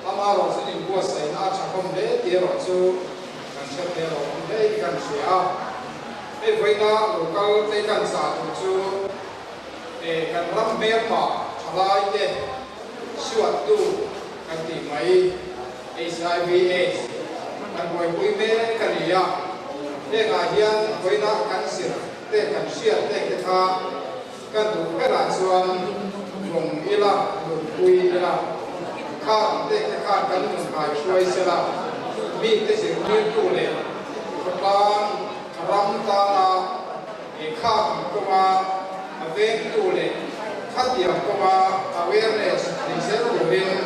amaherawh chu inbuatsaihna a tha khawm hle tih erawh chu kan hre thei lo awm hle hi kan hria a. Hei vawiina local te kan chah duh chu kan ram hmelma thalai te suattu kan tih mai. Hiv Aids kan buaipui mek a ni a, hengah hian vawiina kan zir te kan hriat tek te kha kan duh berah chuan vawng ila, nunpui ila, khang tek te khan kan nun kai hruai sela, mite zirtirtu leh khawtlang ram tana khang kawnga a vengtu leh khatiang kawnga awareness nei zel turin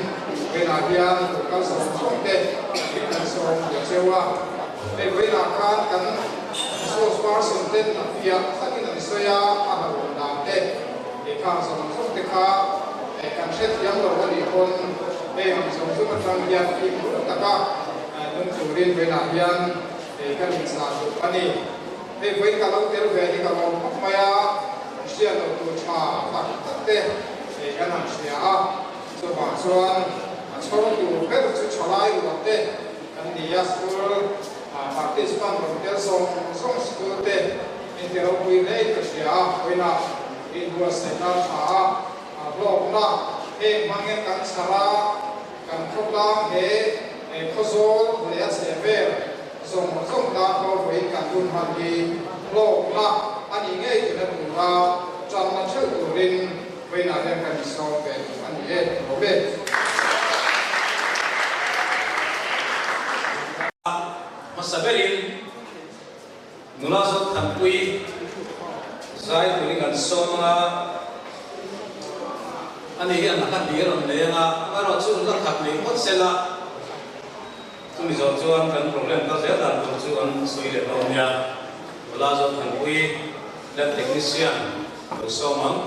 vawiinah hian lo kal zawng zawng te kan sawm ve cheu a. Hei vawiinah khan kan resource person ten a fiah takin an sawi a, a hlauhawm dan te leh khang zawng zawng te kha kan hrethiam lo a nih pawn hei ang zawng zawng atang hian fimkhur taka nung turin vawiinah hian kan inchah duh a ni. Hei vawiin ka lo tel ve hi ka lawm khawp mai a, hriat loh tur tha tak tak te hei kan han hria a, chuvang chuan a chhawr tur ber chu thalai ruah te kan ni a, school participant rawn tel zawng zawng school te min ti ropui hle in ka hria a, vawiinah inbuatsaihna tha a, hlawkna heng hmangin kan chhar a, kan khawtlang he khawzawl leh a chhehvel Zawng zawng tan pawh vawiin kan hun hman hi hlawkna a nih ngei tuna tura tanna theuh turin vawiinah hian kan insawm ve duh a ni. e, lawm e. Hmasa berin nula Zothanpui zai turin kan sawm anga, ani hian a hla hnih a rawn nei anga, amaherawhchu an la khat nei phawt sela, chumi zawh chuan kan program kal zel dan tur chu an sawi leh dawn nia. Nula Zothanpui lab technician lo sawm ang.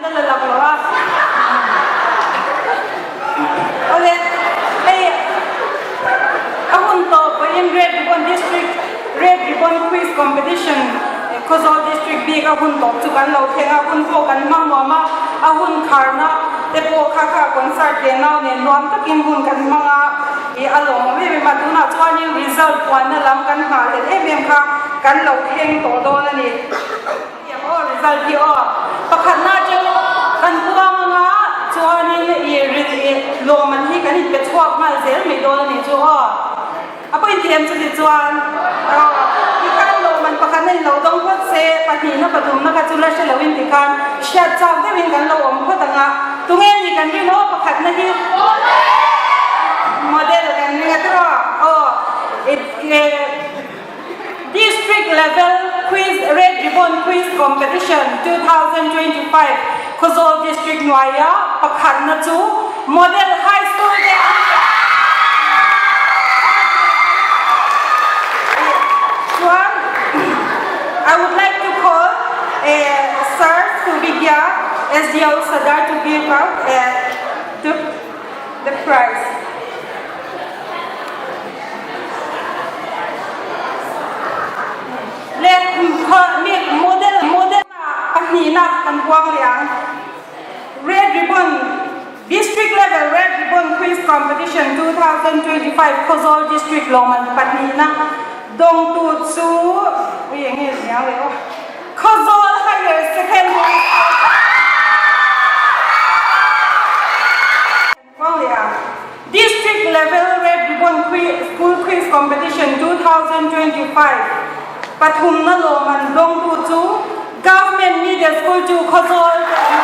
Na la lak lo a. Awle, hei a hun tawh pawhin Red Ribbon District Red Ribbon Quiz Competition Khawzawl District bik a hun tawh chu kan lo thleng a, hun pawh kan hmang nuam a, a hun kharna te pawh kha kha concert leh nau nen nuam takin hun kan hmang a, ih a lawmawm em em a, tunah chuanin result puanna lam kan nghahhlelh em em kha kan lo thleng tawh dawn a ni. Tiang aw result hi aw pakhatna atangin kan puang anga chuanin i i lawmman hi kan inpe chhuak nghal zel mai dawn a nih chu aw. A pawh inthiam chu ti chuan aw tikhan lawm. lawmman pakhatna in lo dawng phawt se, pahnihna pathumna kha chu la hre lo in tikhan hriat chak deuhin kan lo awm phawt ang a, tunge ni kan rin aw pakhatna hi model kan ring a tiraw aw District level quiz Red Ribbon Quiz Competition 2025 Khawzawl District hnuaia pakhatna chu Model High School te an ni a. Chuan I would like to call Sir Subigya SDO Sadar to give out the prize. Le model model pahnihna kan puang leh ang. Red Ribbon District Level Red Ribbon Quiz Competition 2025 Khawzawl District lawmman pahnihna dawngtu chu ui eng nge nia le aw Khawzawl Higher Secondary School District Level Red Ribbon School Quiz Competition 2025 pathumna lawmman dawngtu chu Government Middle School chu Khawzawl te an ni.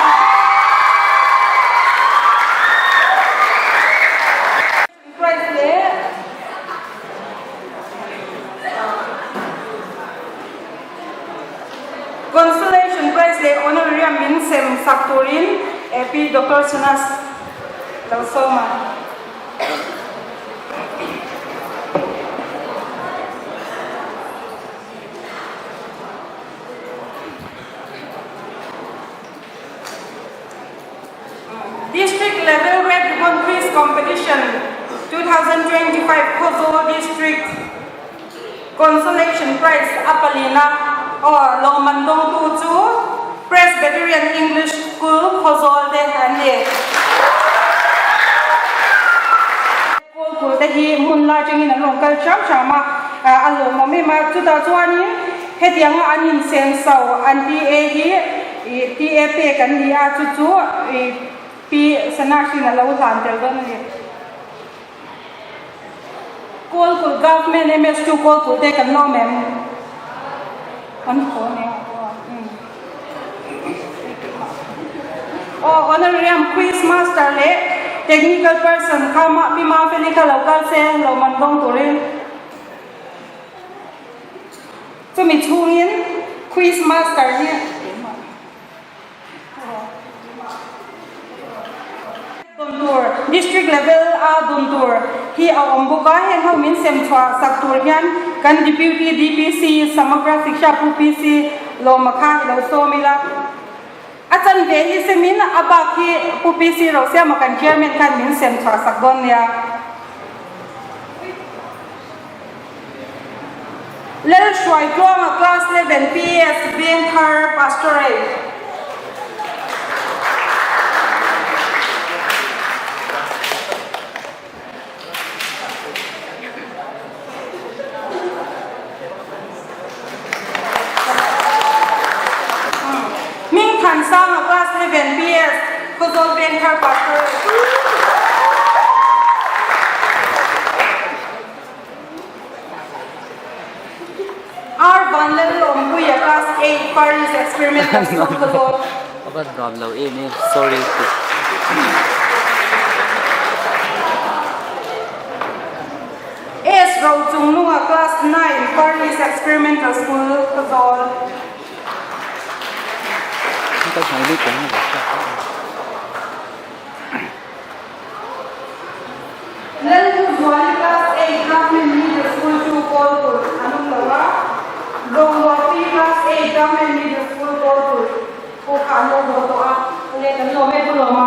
Prize leh Consolation Prize leh Honorarium min sem sak turin Pi Doctor Sunas lo sawm a. District Level Red Ribbon Quiz Competition 2025 Khawzawl District Consolation Prize a palina aw lawmman dawngtu chu Presbyterian English School Khawzawl te an ni. Kawlkul te hi hmun lai atangin an rawn kal hram hram a, a lawmawm em a, chutah chuanin hetianga an insenso an TA hi TA pek an ni a, chu chu Pi Sanashin a lo hlan tel dawn a ni. Kawlkul Government MS2 Kawlkul te kan lawm em? An haw nia. Aw Honorarium Quiz Master leh Technical Person kha mah Pi Mafeli kha lo kal se lo man dawng turin chumi chhungin Quiz Master hi Dawn tur, District level a dawn tur hi a awm bawk a, heng ho min sem chhuah sak tur hian kan Deputy DPC Samagra Shiksha Pu PC Lawma kha i lo sawm ila. A chanve hi semin a bak hi Pu PC Rosiama kan Chairman khan min sem chhuah sak dawn nia. Lalhruaitluanga Class 11 PS Vengthar Pastorate. Hmingthansanga Class 11 PS Khawzawl Vengthar Pastorate. R Vanlalawmpuia Class 8 Paris Experimental School Khawzawl. A van nuam lo em em sorry tih. S Rochungnunga Class 9 Paris Experimental School Khawzawl. Lalhmuhzuali Class 8 Government Middle School chu kawl tur an awm lo a, Rawngluahpui Class 8 Government Middle School kawl tur pawh kha an lo haw tawh a, le kan lawm e pu Lawma.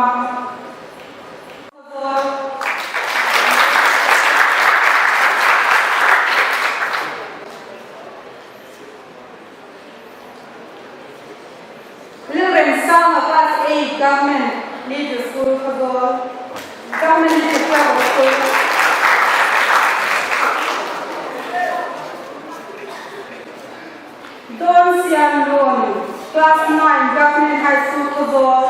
Lalremsanga Class 8 Government Middle School Khawzawl Government Middle School Dawn Siam Run Class 9 Government High School Khawzawl.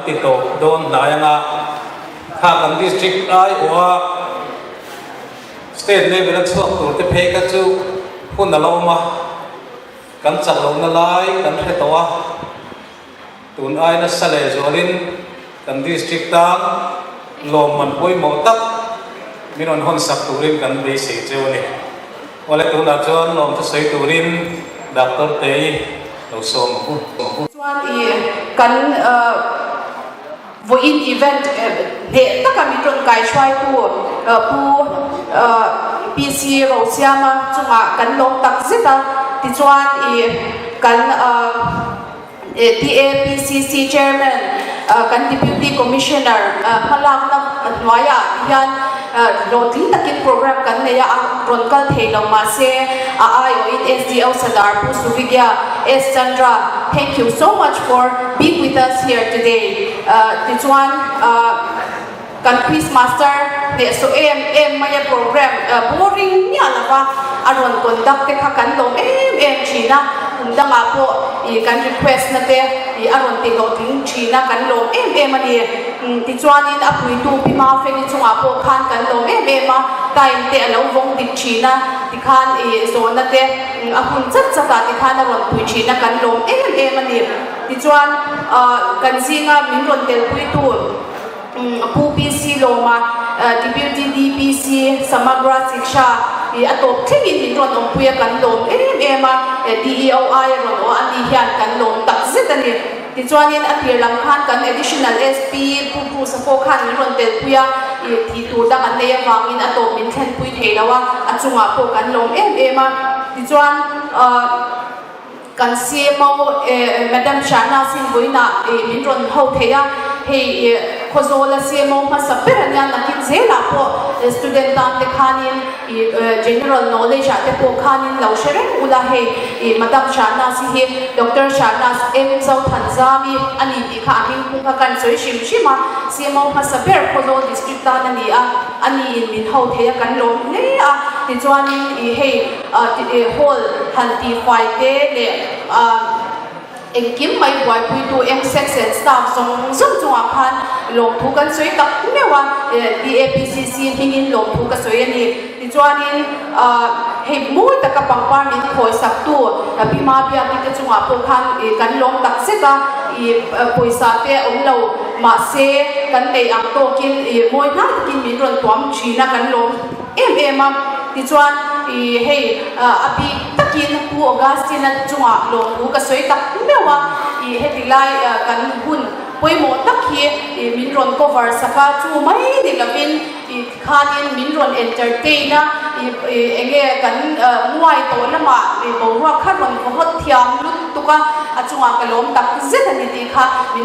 ti tawp dawn hnai anga kha kan district aiawha state level a chhuak tur te phei kha chu hun a lo awm a, kan chak lohna lai kan hre tawh a, tun ai nasa leh zualin kan district tan lawmman pawimawh tak min rawn hawn sak turin kan beisei cheu a ni. Awle tunah chuan lawm thusawi turin Doctor Tei lo sawm ang u. Chuan i kan vawiin event hneh taka min rawn kai hruaitu Pu PC Rosiama chungah kan lawm tak zet a, tichuan i kan TAPCC Chairman, kan Deputy Commissioner hmalakna hnuaiah hian hlawhtling takin program kan nei a, a rawn kal thei lo mahse a aiawhin SDO Sadar Pu Suvigya S Chandra thank you so much for being with us here today tichuan Kan quiz master hnehsawh em em maia program boring miah lova a rawn conduct te kha kan lawm em em thin a, kum dangah pawh ih kan request na te ih a rawn ti hlawhtling thin a, kan lawm em em a ni. Tichuanin a puitu Pi Mafeli chungah pawh khan kan lawm em em a, time te a lo vawng dik thin a, tikhan ih zawhna te a hun chat chat ah tikhan a rawn pui thin a, kan lawm em em a ni. Tichuan kan zinga min rawn telpuitu. Pu PC Lawma, Deputy DPC, Samagra Shiksha i a tawp thlengin min rawn awmpui a, kan lawm em em a, DEO aia rawn awh a ni hian kan lawm tak zet a ni. Tichuanin a tir lam khan kan Additional SP Pu Bruce-a pawh khan min rawn telpui a, i tih tur dang an nei avangin a tawp min thlenpui thei lo a, a chungah pawh kan lawm em em a. Tichuan. Kan CMO Madam Shahna Singh vawiinah min rawn ho thei a, hei Khawzawla CMO hmasa ber a nia, nakin zelah pawh student tan te khanin general knowledge ah te pawh khanin lo hre reng ula, hei Madam Shahna si hi Doctor Shahna M Zothanzami a ni tih kha a hming phung kha kan sawi hrim hrim a, CMO hmasa ber Khawzawl district tan a ni a, a niin min ho thei a kan lawm hle a, tichuanin hei Hall han tihfai te leh engkim mai buaipuitu eng section staff zawng zawng chungah khan lawmthu kan sawi tak meuh a, TAPCC hmingin lawmthu ka sawi a ni. Tichuanin hei mawi taka pangpar min khawi saktu Pi Mabiaki te chungah pawh khan kan lawm tak zet a, pawisa te awm lo mahse kan neih ang tawkin mawi hnai takin min rawn tuam thin a, kan lawm. em em a, tichuan ih hei a bik takin Pu Augustine-a chungah lawmthu ka sawi tak meuh a, ih heti lai kan hun pawimawh tak hi ih min rawn cover sak a, chu mai ni lovin ih tikhanin min rawn entertain a, ih eng nge kan nguai tawh lamah ih boruak kha rawn vaw hawt thiam lutuk a, a chungah ka lawm tak zet a ni tih kha min.